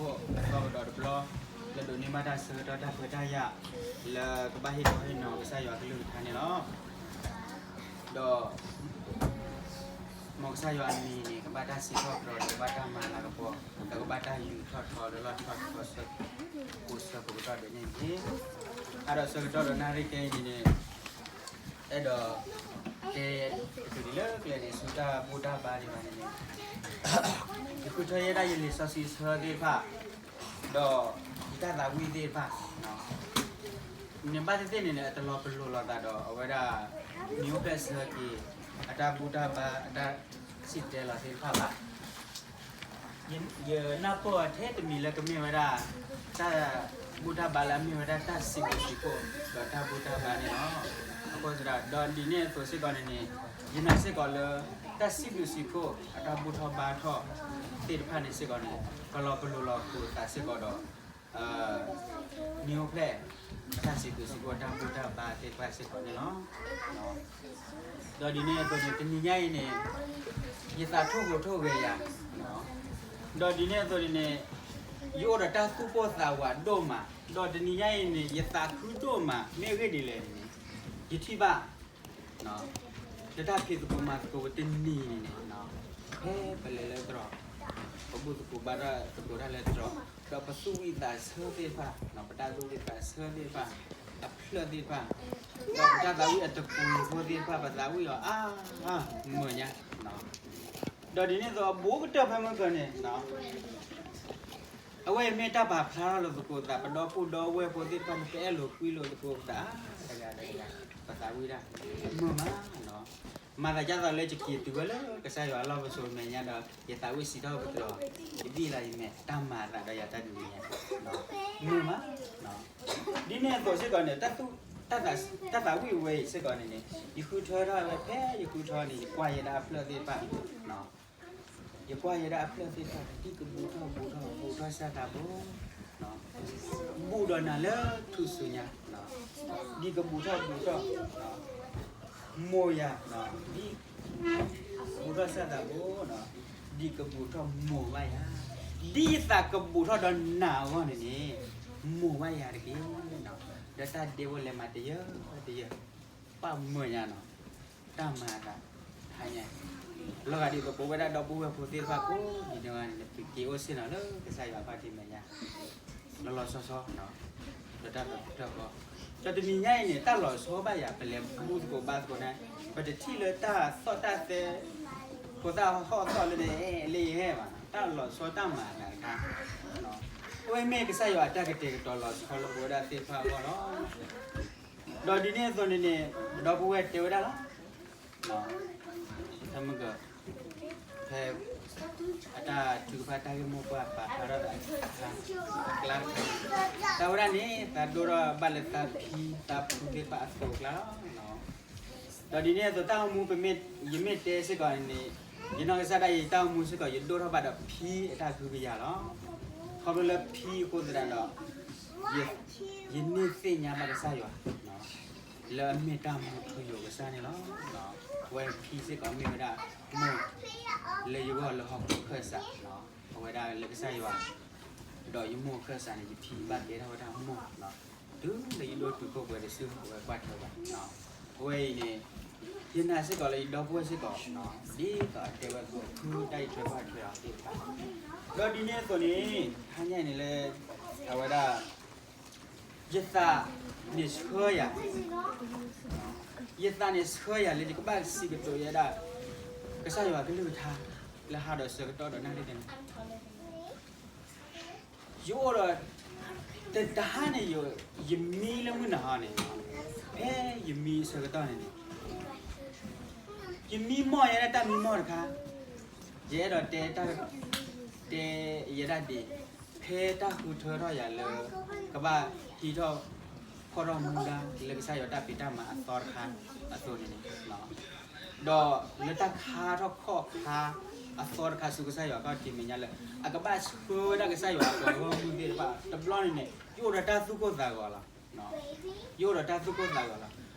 အသီကဒီးတဘျီ လၢဒိးန့ၢ်ဘၣ်တၢ်ဆၢကတီၢ်တၢ်ခွဲးတၢ်ယာ် လၢကဘၣ်ဟ့ၣ်ထီၣ်ဟ့ၣ်နီၤကစၢ်ယွၤကလုၢ်ကထါန့ၣ်လီၤ. ဒီး မ်ကစၢ်ယွၤအမံၤန့ၣ် ကဘၣ်တၢ်စံးထီၣ်ပတြၢၤ ဒီးကဘၣ်တၢ်မၤလၤကပီၤ ဒီးကဘၣ်တၢ်ယူးထီၣ်ထီလၢလီၢ်ထီၣ်ထီဆၢ ကိးဆၢကိးကတီၢ်ဒဲးန့ၣ်တက့ၢ်. အါဒီးဆၢကတီၢ်ဒီးနၣ်ရံၣ်ခဲအံၤန့ၣ်န့ၣ် အဲၣ်ဒိး တဲ တချုးဒံးလၢကျဲန့ၣ် ဆူတၢ်ဘူၣ်တၢ်ဘါဒံးဘၣ်န့ၣ်န့ၣ် ယဃုထၢယဲဒၣ်ယလံာ်စီဆှံဆၢသ့ၣ်တဖၣ် ဒီးယတၢ်သးဝံၣ်သ့ၣ်တဖၣ် န့ၣ်ဘၣ်သ့ၣ်သ့ၣ်န့ၣ်န့ၣ် အတလီၤပလိာ်လိာ်သးဒီးအဝဲဒၣ် မံၤအိၣ်ဖျဲၣ်ဆၢက့ၤ အတၢ်ဘူၣ်တၢ်ဘါ အတၢ်စံၣ်တဲၤလီၤသ့ၣ်တဖၣ်ဘၣ်. ယနၢ်ပၢၢ်အီၤထဲတမံၤလၢကမ့ၢ်ဝဲဒၣ် တၢ်ဘူၣ်တၢ်ဘါလၢအမ့ၢ်ဝဲဒၣ်တၢ်စံးဘျုးစံးဖှိၣ် ဒီးတၢ်ဘူၣ်တၢ်ဘါန့ၣ်လီၤ. အဃိသတးဒီးဒ်န့ၣ်အသိးစ့ၢ်ကီးန့ၣ်န့ၣ် ယနာ်စ့ၢ်ကီးလၢ တၢ်စံးဘျုးစံးဖှိၣ် အတၢ်ဘူၣ်ထီၣ်ဘါထီၣ်သ့ၣ်တဖၣ်န့ၣ်စ့ၢ်ကီးန့ၣ် ကလီၤပလိာ်လီၤပလိာ်သးစ့ၢ်ကီးဒီး မံၤအိၣ်ဖျဲၣ် တၢ်စံးဘျုးစံးဖှိၣ်တၢ်ဘူၣ်တၢ်ဘါသ့ၣ်တဖၣ်စ့ၢ်ကီးန့ၣ်လီၤ. ဒီးဒ်န့ၣ်အသိးန့ၣ် တနံၤညါအံၤန့ၣ် ယသးထိၣ်ဟူးထိၣ်ဂဲၤယၤ ဒီးဒ်န့ၣ်အသိးန့ၣ်န့ၣ် ယအိၣ်ဒီးတၢ်သူၣ်ပိၢ်သးဝးဒိၣ်မး ဒီးတနံၤညါအံၤန့ၣ် ယသးခုဒိၣ်မး မ့ၢ်အဂ့ၢ်ဒ်လဲၣ်န့ၣ်န့ၣ် ယထံၣ်ဘၣ် လၢတၢ်ဖံးသကိးမၤသကိးတနံၤန့ၣ်န့ၣ် ဖဲပလဲၤလၢသရိာ် ပဘူၣ်သကိးဘါထီၣ်သကိးတၢ်လၢသရိာ် ဒီးပသူၣ်ဝံၣ်သးဆၢသ့ၣ်တဖၣ် ပတၢ်သူၣ်ဝံၣ်သးဆၢသ့ၣ်တဖၣ် အဖျၢၣ်သ့ၣ်တဖၣ် ဒီးပတၢ်သးဝံၣ်အတပူၤဃိသ့ၣ်တဖၣ် ပသးဝံၣ်အီၤအါ မုာ်ညါ ဒီးဒ်န့ၣ်အသိးအဘူးကတၢၢ်ဖဲမုၢ်ကၢၤန့ၣ် အဝဲအံၤမ့ၢ်တၢ်ပာ်ဖျါထီၣ်လိာ်သကိးသး ပဒီပုၢ်ဒီဝဲၢ်ဖိသ့ၣ်တဖၣ်န့ၣ် ပအဲၣ်လိာ်ကွံလိာ်သကိးသး တဂၤဒီးတဂၤ ပသးဝံၣ်ဒၣ် မုာ်မး မၤသးဒ်သိးလၢယက့ၤတုၤဝဲလၢကစၢ်ယွၤအလီၢ်ပစိာ်မဲာ်ညါဒီး ယသးဝံၣ်စံးထီၣ်ပတြၢၤ ယဘံၣ်လီၤယမဲာ်တၢ်မၤအသးဒီးယၤတၢ်တနံၤညါ မုာ်မး ဒ်န့ၣ်အသိးစ့ၢ်ကီးန့ၣ် တၢ်သးဝံၣ်ဝဲအံၤစ့ၢ်ကီးန့ၣ်န့ၣ် ယဃုထၢထီၣ်ဝဲဖဲယဃုထၢန့ၣ် ယကွၢ်ယဲဒၣ်အဖျၢၣ်သ့ၣ်တဖၣ် ယကွၢ်ယဲဒၣ်အဖျၢၣ်သ့ၣ်တဖၣ် ဒ်ကဘူးထီၣ်ဘူးထီၣ် ဘူးထီၣ်စၢ်သးဘိ ဘူးဒီးနၤလၢထူၣ်စုညါ ဒ်ကဘူးထီၣ်ဘူးထီၣ် မိၢ်ယၤ ဒ် ဘူးထီၣ်စၢ်သးဘိ ဒ်ကဘူးထီၣ်မိၢ်ဘၣ်ယၤ ဒ်ယသးကဘူးထီၣ်ဒီးနၤအဂီၢ်န့ၣ်န့ၣ် မိၢ်ဘၣ်ယၤတက့ၢ် ဒီးတၢ်ဒဲဖိလဲၤမၤတယၢ်တယၢ် ပၢ်မုာ်ညါနီၤ တၢ်မၤအသး ဟါညါ လီၤဂာ်ဒ်သိးပဝဲဒၣ်ဒီပုၢ်ဝဲၢ်ဖိသ့ၣ်တဖၣ်ကိးဒံးနီၢ်ဂၤန့ၣ် ပက့ၤအိၣ်ဆ့ၣ်နီၤလၢကစၢ်ယွၤအခီၣ်ထံးမဲာ်ညါ လီၤလီၤဆီဆီ ဒီးတၢ်သးခုထၢၣ်ဃီ ဒီးတနံၤညါအံၤန့ၣ် တၢ်လီၤဆီဘၣ်ယၤ ပလဲၤဘူၣ်သကိးဘါသကိးန့ၣ် ပတထံၣ်လၢတၢ်သီၣ်တၢ်သဲ ဖိသၣ်ဟီၣ်သီၣ်လၢန့ၣ် လၢယဟဲဘၣ်နီၤ တၢ်လီၤဆီတၢ်မၤအသးတခါ အဝဲမ့ၢ်ကစၢ်ယွၤအတၢ်ကတဲာ်ကတီၤလီၤဆီလၢပဝဲဒၣ်သ့ၣ်တဖၣ်အဂီၢ်လီၤ. ဒီးဒ်န့ၣ်အသိးန့ၣ်န့ၣ် ပဒီပုၢ်ဝဲၢ်တဲဝဲဒၣ်လီၤ. ဖဲ ဖဲ အတၢ်ထုကဖၣ်တၢ်ဂ့ၢ်မိၢ်ပှၢ်ပာ်ဖျါထီၣ်သး အကျါတခါ တၢ်ဝဲဒၣ်န့ၣ် သးဒိၣ်ထီၣ်ဘၣ်လၢသးဖံ သးဖုသ့ၣ်တဖၣ်အသိးအကျါလီၤ. ဒီးဒ်န့ၣ်အသိးတၢ်အိၣ်မူပမ့ၢ် ယမ့ၢ်တဲစ့ၢ်ကီးန့ၣ် ယနီၢ်ကစၢ်ဒၣ်ယတၢ်အိၣ်မူစ့ၢ်ကီး ယဒိၣ်ထီၣ်ဘၣ်ဒီးဖံအတၢ်ကဟုကယာ်လီၤ. ခီဖျိလၢဖံအဃိသတးဒီး ယ ယန့ၢ်သ့ၣ်ညါဘၣ်ကစၢ်ယွၤ လၢအမ့ၢ်တၢ်မူထူယိာ်ကစၢ်န့ၣ်လီၤ. အဝဲဖံစ့ၢ်ကီးမ့ၢ်ဝဲဒၣ်မိၢ် လၢယဂီၢ်လၢဟီၣ်ခိၣ်ခၢၣ်စး အဝဲဒၣ်လၢကစၢ်ယွၤ ဒီးယမိၢ်ခၢၣ်စးန့ၣ် ယဖံဘၣ်ကဲထီၣ်ဝဲဒၣ်မိၢ် တုၤလၢယဒိၣ်တုာ်ခိၣ်ပှဲၤတစု အဝဲကွၢ်ထွဲဝဲ အဝဲအံၤန့ၣ် ယနာ်စ့ၢ်ကီးလၢယဒီပုၢ်ဝဲၢ်စ့ၢ်ကီး ဒ်သိးအတဲဝဲအသိး ဖုတၢ်အံးထွဲကွၢ်ထွဲအီၤသ့ၣ်တဖၣ် ဒီးဒ်န့ၣ်အသိးန့ၣ် ဟါညါအံၤန့ၣ်လၢ အဝဲဒၣ် ယသးန့ၣ်ဆှၢယၤ ယသးန့ၣ်ဆှၢယၤလၢယကဘၣ်စံးကတိၤယဲဒၣ် ကစၢ်ယွၤကလုၢ်ကထါ လၢဟါဒီးဆၢကတီၢ်ဒီးနၣ်ရံၣ်တနံၤ ယအိၣ်ဒီး တဟါန့ၣ် ယမံလၢမုၢ်နၤဟီန့ၣ် ဖဲယမံအဆၢကတီၢ်န့ၣ်န့ၣ် ယမံမီၢ်ယဲဒၣ်တၢ်မံမီၢ်တခါ ယအဲၣ်ဒိးတဲ တဲယဲဒၣ်ဒ် ဖဲတၢ်ဃုထၢထီၣ်ယၤလၢ ကဘၣ်ဟံးထီၣ်ဖီၣ်ထီၣ်မူဒါလၢကစၢ်ယွၤတၢ်ဖံးတၢ်မၤအသီတခါအသိးန့ၣ်န့ၣ် ဒီးလၢတၢ်ခါထီၣ်ခီၣ်ခါအသီတခါဆူကစၢ်ယွၤအခီၣ်ထံးမဲာ်ညါလၢ အကဘၣ်ဆှၢဝဲဒၣ်ကစၢ်ယွၤအပှၤဂီၢ်မုၢ်သ့ၣ်တဖၣ် တဘျီန့ၣ်န့ၣ် ယအိၣ်ဒီးတၢ်သူၣ်ကိၢ်သးဂီၤလီၤ. ယအိၣ်ဒီးတၢ်သူၣ်ကိၢ်သးဂီၤလီၤ.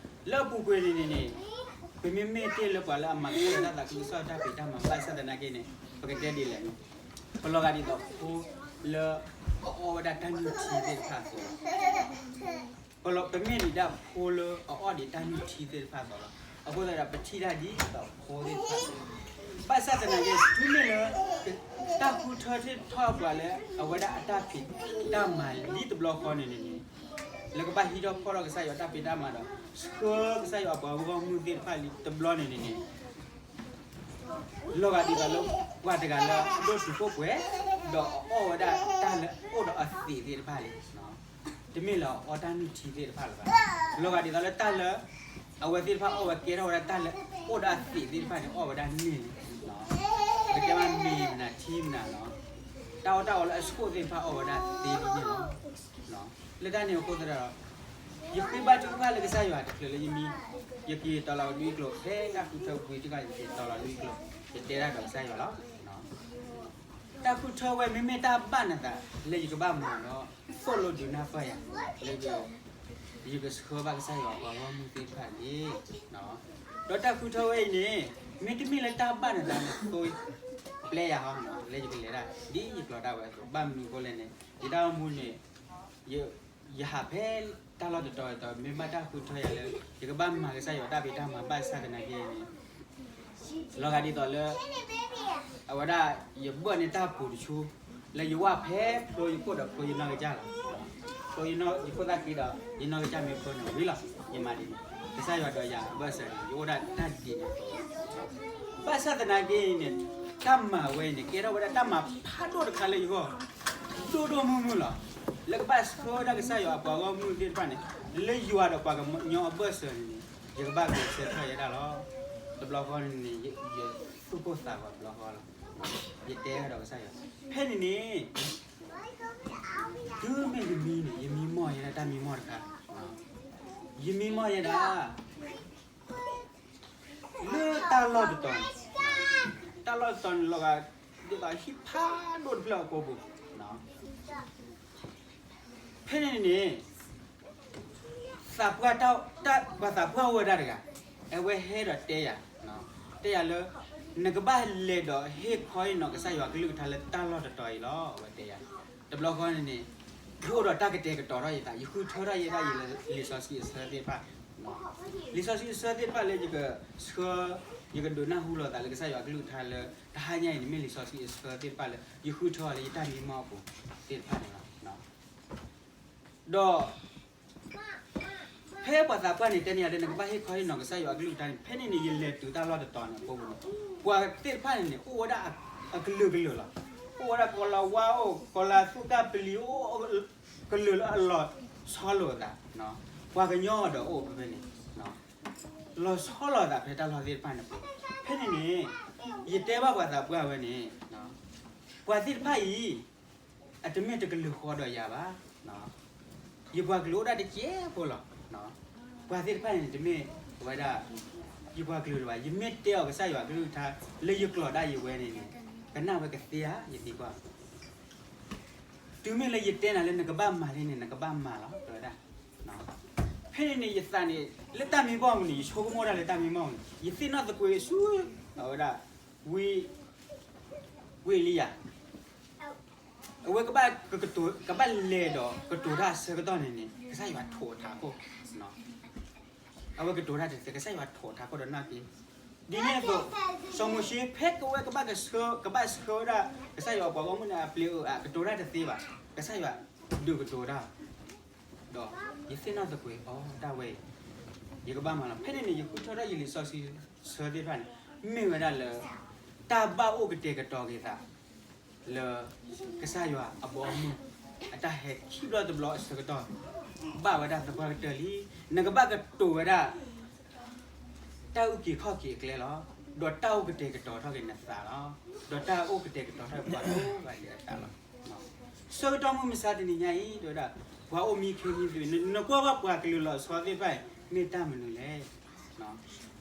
လၢအပူၤကွံာ်န့ၣ်န့ၣ်န့ၣ် ပမ့မ့ၢ်တ့ၢ်လၢပှၤလၢအမၤကစၢ်ယွၤတၢ်သးခုကစီၣ်တၢ်ဖံးတၢ်မၤဘၣ်ဆၣ်သနာ်က့န့ၣ် ပကတဲဒ်လဲၣ်န့ၣ် ပလီၤဂာ်ဒ်သိးဖိ လၢအအီၣ်ဝဲဒၣ်တၢ်နုၢ်ထံသ့ၣ်တဖၣ်အသိးလီၤ. ပမ့ၢ်ဒံးဒၣ်ဖိလၢအအီၣ်ဒံးတၢ်နုၢ်ထံသ့ၣ်တဖၣ်အသိးလီၤ. အဃိသတးဒီး ပထံၣ်တၢ်ဒ်သိးဖိသ့ၣ်တဖၣ်, ဘၣ်ဆၣ်သနာ်က့ တုၤမ့ၢ်လၢ တၢ်ဃုထၢထီၣ်ပှၤလၢ အဝဲဒၣ်အတၢ်ဖံးတၢ်မၤလံတဘျီဃီန့ၣ်န့ၣ်, လၢကဘၣ်ဟံးထီၣ်ဖီၣ်ထီၣ်ကစၢ်ယွၤတၢ်ဖံးတၢ်မၤဒီး ဆှၢကစၢ်ယွၤအပှၤဂီၢ်မုၢ်သ့ၣ်တဖၣ်လံတဘျီန့ၣ်န့ၣ်န့ၣ် လီၤဂာ်ဒ်သိးလၢပှၤတဂၤလၢအဒိၣ်တုာ်ခိၣ်ပှဲၤ, ဒီးအအီၣ်ဝဲဒၣ်တၢ်လၢအအိၣ်ဒီးအသံးသ့ၣ်တဖၣ်လံ, တမ့ၢ်လၢအအီၣ်တၢ်နုၢ်ထံသ့ၣ်တဖၣ်လၢၤဘၣ်. လီၤဂာ်ဒ်သိးလၢတၢ်လၢ အဝဲသ့ၣ်တဖၣ်အီၣ်ဝဲကဲထီၣ်ဝဲဒၣ်တၢ်လၢအအိၣ်ဒီးအသံးသ့ၣ်တဖၣ်န့ၣ် အီၣ်ဝဲဒၣ်န့ၢ်လံ, ပကတဲမ့ၤမနၤထံမနၤလီၤ. တၢ်အီၣ်တၢ်အီလၢအဆှိၣ်သ့ၣ်တဖၣ်အီၣ်ဝဲဒၣ်သ့လံန့ၣ်လီၤ. လၢတၢ်န့ၣ်အဃိသတးဒီး ယဃ့ဘါထုကဖၣ်လၢကစၢ်ယွၤတချုးလၢယမံ, ယက့ၤတီၤလီၤကဒွံကျိာ် ဖဲတၢ်ဃုထၢဝံၤတခါ ယက့ၤတီၤလီၤဒွံကျိာ် ယတဲတၢ်ဒီးကစၢ်ယွၤလီၤ. တၢ်ဃုထၢဝဲမ့မ့ၢ်တၢ်ဘၣ်နသးလၢယကဘၣ်မၤဒီး သိၣ်လိဒုးနၢ်ပၢၢ်ယၤ လၢ ယကဆှၢဘၣ်ကစၢ်ယွၤအပှၤဂီၢ်မုၢ်သ့ၣ်တဖၣ်န့ၣ်, ဒီးတၢ်ဃုထၢဝဲအံၤန့ၣ် မ့တမ့ၢ်လၢတၢ်ဘၣ်နသးန့ၣ်သိ ပျဲယၤဟီ လၢယကလဲၤတၢ် ဒ်ယကျိၤတၢ်ဝဲအသိး ဘၣ်မနုၤအဃိလဲၣ်န့ၣ် ယတၢ်အိၣ်မူန့ၣ် ယဟးဖဲတၢ်လီၢ်တတီၤအသိး မ့ၢ်ဘၣ်တၢ်ဃုထၢယၤလၢ ယကဘၣ်မၤကစၢ်ယွၤတၢ်ဖံးတၢ်မၤဘၣ်ဆၣ်သနာ်က့န့ၣ် လီၤဂာ်ဒ်သိးလၢ အဝဲဒၣ်ယဘၢၣ်န့ၢ်တၢ်ပူၤတဆူ လၢယဝၣ်ဖဲဖျိယခိၣ်ဒီးဖျိယနီၢ်ကစၢ်လီၤ. ဖျိယခိၣ်သၣ်ဃံဒီး ယနီၢ်ကစၢ်မ့ၢ်ဖျိန့ၣ်ဝံၤလီၤ. ယမၤဒ်န့ၣ် ကစၢ်ယွၤဒီးယၤအဘၢၣ်စၢၤန့ၣ် ယအိၣ်ဒၣ်တၢ်ဒ်န့ၣ်အသိးလီၤ. ဘၣ်ဆၣ်သနာ်က့န့ၣ် တၢ်မၤဝဲအံၤန့ၣ် ကဲထီၣ်ဝဲဒၣ်တၢ်မၤဖးဒိၣ်တခါလၢယဂီၢ် ဒိၣ်ဒိၣ်မုၢ်မုၢ်လီၤ. လၢကဘၣ်ဆှၢဝဲဒၣ်ကစၢ်ယွၤအပှၤဂီၢ်မုၢ်သ့ၣ်တဖၣ်န့ၣ် လၢယွၤဒီးပှၤကညီအဘၢၣ်စၢၤန့ၣ်န့ၣ် ယကဘၣ်ဂဲၤဆၢထၢၣ်ယဲဒၣ်လီၤ. တဘျီဃီန့ၣ်န့ၣ် ယသူၣ်ကိၢ်သးဂီၤတဘျီဃီလီၤ. ယတဲဒီးကစၢ်ယွၤ ဖဲန့ၣ်န့ၣ် တုၤမ့ၢ်ယမံန့ၣ် ယမံမီၢ်ယဲဒၣ်တၢ်မံမီၢ်တခါ, ယမံမီၢ်ယဲဒၣ် လၢတၢ်လီၢ်တတီၤန့ၣ်, တၢ်လီၢ်တတီၤန့ၣ်လီၤဂာ် ဒ်သိးဟံၣ်ဖးဒိၣ်တဖျၢၣ်အကိာ်ပူၤ, ဖဲန့ၣ်န့ၣ် သးပှၢ်တၢ်, ပှၤသးပှၢ်အိၣ်ဝဲဒၣ်တဂၤ, အဝဲဟဲဒီးတဲယၤ, တဲယၤလၢ နကဘၣ်လဲၤဒီးဟ့ၣ်ခီဟ့ၣ်နီၤကစၢ်ယွၤကလုၢ်ကထါလၢတၢ်လီၢ်တတီၤအံၤလီၤ အဝဲတဲယၤ. တဘျီဃီန့ၣ်န့ၣ် ယအိၣ်ဒီးတၢ်ကတဲာ်ကတီၤထီၣ်ယသး ယဃုထၢထီၣ်ယဲဒၣ်ယလံာ်စီဆှံအဆၢသ့ၣ်တဖၣ်, လံာ်စီဆှံအဆၢသ့ၣ်တဖၣ်လၢယကဆှၢ ယကဒုးနၢ်ဟူလိာ်သးလၢကစၢ်ယွၤကလုၢ်ကထါလၢ တဟါညါအံၤန့ၣ် မ့ၢ်လံာ်စီဆှံအဆၢသ့ၣ်တဖၣ်လၢ ယဃုထၢအီၤလၢယတၢ်မံမီၢ်အပူၤသ့ၣ်တဖၣ်န့ၣ်လီၤ. ဒီး ဖဲပှၤသးပှၢ်န့ၣ်တဲန့ၢ်ယၤလၢ နကဘၣ်ဟ့ၣ်ခီဟ့ၣ်နီၤကစၢ်ယွၤအကလုၢ်ကထါန့ၣ် ဖဲန့ၣ်န့ၣ် ယလဲၤတုၤတၢ်လီၢ်တတီၤန့ၣ်အပူၤန့ၣ် ပှၤသ့ၣ်တဖၣ်န့ၣ်န့ၣ် အိၣ်ဝဲဒၣ်အကလုာ်ကလုာ်လီၤ. အိၣ်ဝဲဒၣ်ကိးလၤဝါအိၣ် ကိးလၤသူကၢ်ပလံၤအိၣ် ကလုာ်လၢအလီၤဆီလိာ်အသး, ပှၤကညီဒီးအိၣ်ဖဲဖဲန့ၣ် လီၤဆီလိာ်အသးဖဲတၢ်လီၢ်သ့ၣ်တဖၣ်န့ၣ်အပူၤ, ဖဲန့ၣ်န့ၣ် ယတဲဘၣ်ပှၤသးပှၢ်ဝဲန့ၣ် ပှၤသ့ၣ်တဖၣ်အံၤ အတမ့ၢ်တကလုာ်ဃီဒီးယၤဘၣ်. ယပှၤကလုာ်အိၣ်ဒၣ်တစဲးဖိလီၤ. ပှၤသ့ၣ်တဖၣ်န့ၣ် တမ့ၢ်ဝဲဒၣ် ယပှၤကလုာ်တဘၣ်. ယမ့ၢ်တဲအီၤကစၢ်ယွၤကလုၢ်ကထါ လၢယကျိာ်ဒၣ်ယဝဲန့ၣ်န့ၣ် ကနၣ်ဝဲကသ့ဧါ ယသံကွၢ် တုၤမ့ၢ်လၢယတဲနၤလၢနကဘၣ်မၤလံန့ၣ် နကဘၣ်မၤလီၤ တဲဝဲဒၣ်. ဖဲန့ၣ်န့ၣ် ယသးန့ၣ် လၢတၢ်မံမီၢ်ပူၤန့ၣ် ယဆိကမိၣ်ဒၣ်လၢတၢ်မံမီၢ်ပူၤန့ၣ် ယသ့ၣ်နီၣ်သကွ့ၤဆူ အဝဲဒၣ် ဝံ ဝံအ့လံယၤ အဝဲကဘၣ် ကဘၣ်လဲၤဒီးကတိၤတၢ်အဆၢကတီၢ်န့ၣ်န့ၣ် ကစၢ်ယွၤထိးအထးခိၣ်, အဝဲကတိၤတၢ်တသ့ ကစၢ်ယွၤထိးအထးခိၣ်ဒီးနာ်က့ ဒ်န့ၣ်အသိး စီၤမိၤၡ့ ဖဲကဝဲကဘၣ်ကဆှၢ ကဘၣ်ဆှၢဝဲဒၣ် ကစၢ်ယွၤအပှၤဂီၢ်မုၢ်န့ၣ် အပျ့ၤအၢ အကတိၤတၢ်တသ့ဘၣ်, ကစၢ်ယွၤဒုးကတိၤတၢ် ဒီးယသ့ၣ်နီၣ်သကွ့ၤအီၤ တၢ်ဝဲအံၤ ယကဘၣ်မၤလီၤ. ဖဲန့ၣ်န့ၣ် ယဃုထၢထီၣ်ယလံာ်စီဆှံဆၢသ့ၣ်တဖၣ်န့ၣ် မ့ၢ်ဝဲဒၣ်လၢ တၢ်ဘၣ်အိၣ်ကတဲာ်ကတီၤက့ၤသး လၢ ကစၢ်ယွၤအဘီအမုၢ် အတၢ်ဟဲခံဘျီတဘျီအဆၢကတီၢ် ဘၣ်ဝဲဒၣ်သပှၢ်ကတၢၢ်လံ. နကဘၣ်ကတိၤဝဲဒၣ် တၢ်အုၣ်က့ၤခီၣ်က့ၤအကျဲလီၤ. ဒီးတၢ်အိၣ်ကတဲာ်ကတီၤထီၣ်က့ၤနသးလီၤ. ဒီးတၢ်အိၣ်ကတဲာ်ကတီၤထီၣ်ပှၤကိးဂၤဒဲးအသးလီၤ. ဆၢကတီၢ်မုၢ်မဆါတနံၤညါအံၤ တဲဝဲဒၣ် ပှၤအိၣ်မံခ့မံသ့ နကွၢ်ဘၣ်ပှၤကလုာ်လီၤဆီသ့ၣ်တဖၣ်အံၤ မ့ၢ်တၢ်မနုၤလဲၣ်.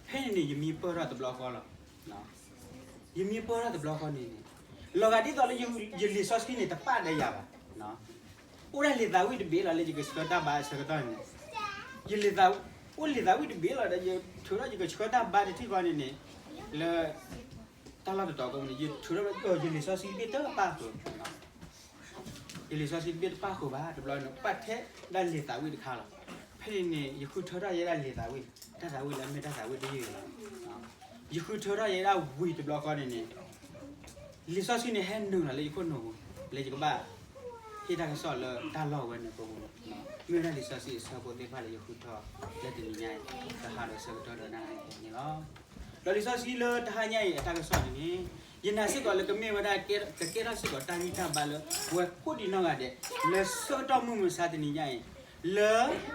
ဖဲန့ၣ်န့ၣ် ယမံပၢၢ်ထီၣ်တဘျီဃီလီၤ. ယမံပၢၢ်ထီၣ်တဘျီဃီန့ၣ်န့ၣ် လီၤဂာ်ဒ်သိးလၢယလံာ်စီဆှံန့ၣ် တပာ်ဒီးယၤဘၣ်. အိၣ်ဒၣ်လံာ်သးဝံၣ်တဘ့ၣ်လီၤ လၢယကဆှၢတၢ်ဘါအဆၢကတီၢ်န့ၣ် ယလံာ်သး အိၣ်လံာ်သးဝံၣ်တဘ့ၣ်လီၤဒီး ယထုးထီၣ်ယကဆှၢတၢ်ဘါတထံၣ်ဃီန့ၣ်န့ၣ် လၢ တၢ်လီၢ်တတီၤကိးပူၤန့ၣ် ယထုးထီၣ်ယလံာ်စီဆှံတဘ့ၣ်တပာ်ဃုာ် ယလံာ်စီဆှံတဘ့ၣ်တပၣ်ဃုာ်ဘၣ်, တဘျီန့ၣ် ပာ်ထဲဒၣ်လံာ်သးဝံၣ်တခါလီၤ. ဖဲန့ၣ်န့ၣ် ယဃုထၢထီၣ်ယဲဒၣ်လံာ်သးဝံၣ်, တၢ်သးဝံၣ်လၢအမ့ၢ်တၢ်သးဝံၣ်တယုၢ်လီၤ. ယဃုထၢထီၣ်ယဲဒၣ်ဝံၤတဘျီဃီန့ၣ်န့ၣ် လံာ်စီဆှံန့ၣ်ဟဲနုာ်လီၤလၢယခိၣ်နူာ်ပူၤ, လၢယကဘၣ်ဟ့ၣ်တၢ်ကစီၣ်လၢတၢ်လီၢ်ဝဲန့ၣ်ပူၤ, မ့ၢ်ဝဲဒၣ်လံာ်စီဆှံအဆၢဖိသ့ၣ်တဖၣ်လၢယဃုထၢလၢတနံၤညါအံၤ, ကဟးဒီးဆၢကတီၢ်ဒီးနၣ်ရံၣ်န့ၣ်လီၤ. ဒီးလံာ်စီဆှံလၢတဟါညါအံၤအတၢ်ကစီၣ်န့ၣ်န့ၣ်, ယနာ်စ့ၢ်ကီးလၢကမ့ၢ်ဝဲဒၣ် ကကဲထီၣ်စ့ၢ်ကီးတၢ်ဂံၢ်တၢ်ဘါလၢ ပှၤကိးဒံးနီၢ်ဂၤဒဲး လၢဆၢကတီၢ်မုၢ်မဆါတနံၤညါအံၤ, လၢ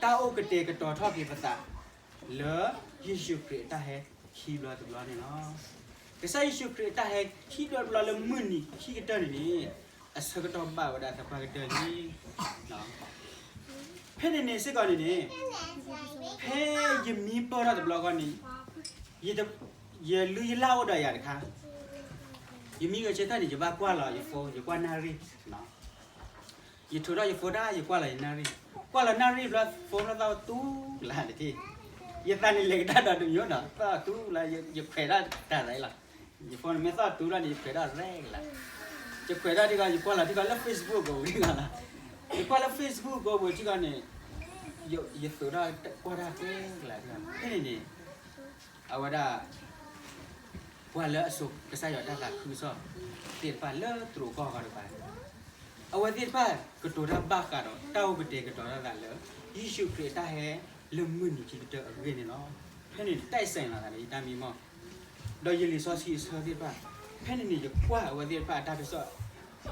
တၢ်အိၣ်ကတဲာ်ကတီၤထီၣ်က့ၤပသး လၢယ့ၣ်ၡူးခရံာ်အတၢ်ဟဲခံဘျီတဘျီန့ၣ်လီၤ. ကစၢ်ယ့ၣ်ၡူးခရံာ်အတၢ်ဟဲခံဘျီတဘျီလၢမုၢ်နံၤခံကတၢၢ်န့ၣ်န့ၣ်, အဆၢကတီၢ်ဘၣ်ဝဲဒၣ်သပှၢ်ကတၢၢ်လံ. ဖဲန့ၣ်န့ၣ်စ့ၢ်ကီးန့ၣ်န့ၣ်, ဖဲယမံပၢၢ်ထီၣ်တဘျီဃီန့ၣ်, ယလုၢ်ယလၢ်အိၣ်ဒီးယၤတခါ, ယမံဂဲၤဆၢထၢၣ်န့ၣ် ယဘၣ်ကွၢ်လီၤယ phone, ယကွၢ်နၣ်ရံၣ်, ယထုးထီၣ်ယ phone ဒၣ် ယကွၢ်လီၤယနၣ်ရံၣ်, ကွၢ်လီၤနၣ်ရံၣ်ဘျီ phone ဘျီသီၣ်တူၢ်လၢ်တထံၣ်, ယသးန့ၣ်လဲၤကဒါဒီးတမံၤဒီး သီၣ်တူၢ်လၢ် ယခွဲးဒၣ်တၢ်သးလီၤ. ယ phone န့ၣ်မ့ၢ်သီၣ်တူၢ်လီၤန့ၣ် ယခွဲးဒၣ်ရဲကလၢ်, ယခွဲးဒၣ်ထံကီၢ် ယကွၢ်လီၤထံကီၢ်လၢ Facebook ကိးပူၤထံကီၢ်လီၤ, ယကွၢ်လၢ Facebook ကိးပူၤထံကီၢ်န့ၣ်, ယသုးထီၣ်ကွၢ်တၢ်ကဲကလၢ်ထံကီၢ်န့ၣ်, ဖဲန့ၣ်န့ၣ် အဝဲဒၣ် ပှၤလၢအစိာ်ကစၢ်ယွၤတၢ်သးခုကစီၣ်သ့ၣ်တဖၣ်လၢသရိာ်ကီၢ်ဂီၤတကပၤ, အဝဲသ့ၣ်တဖၣ်ကတိၤတၢ်ဘၣ်ဃးဒီးတၢ်အိၣ်ကတဲာ်ကတီၤထီၣ်သးလၢ ယ့ၣ်ၡူးခရံာ်အတၢ်ဟဲလၢမုၢ်နံၤခံကတၢၢ်အဂ့ၢ်န့ၣ်လီၤ. ဖဲန့ၣ်တၢ်အံၤစဲးလီၤသးဒီးယတၢ်မံမီၢ်, ဒီးယလံာ်စီဆှံအဆၢသ့ၣ်တဖၣ်, ဖဲန့ၣ်န့ၣ် ယကွၢ်အဝဲသ့ၣ်တဖၣ်အတၢ်ကစီၣ်,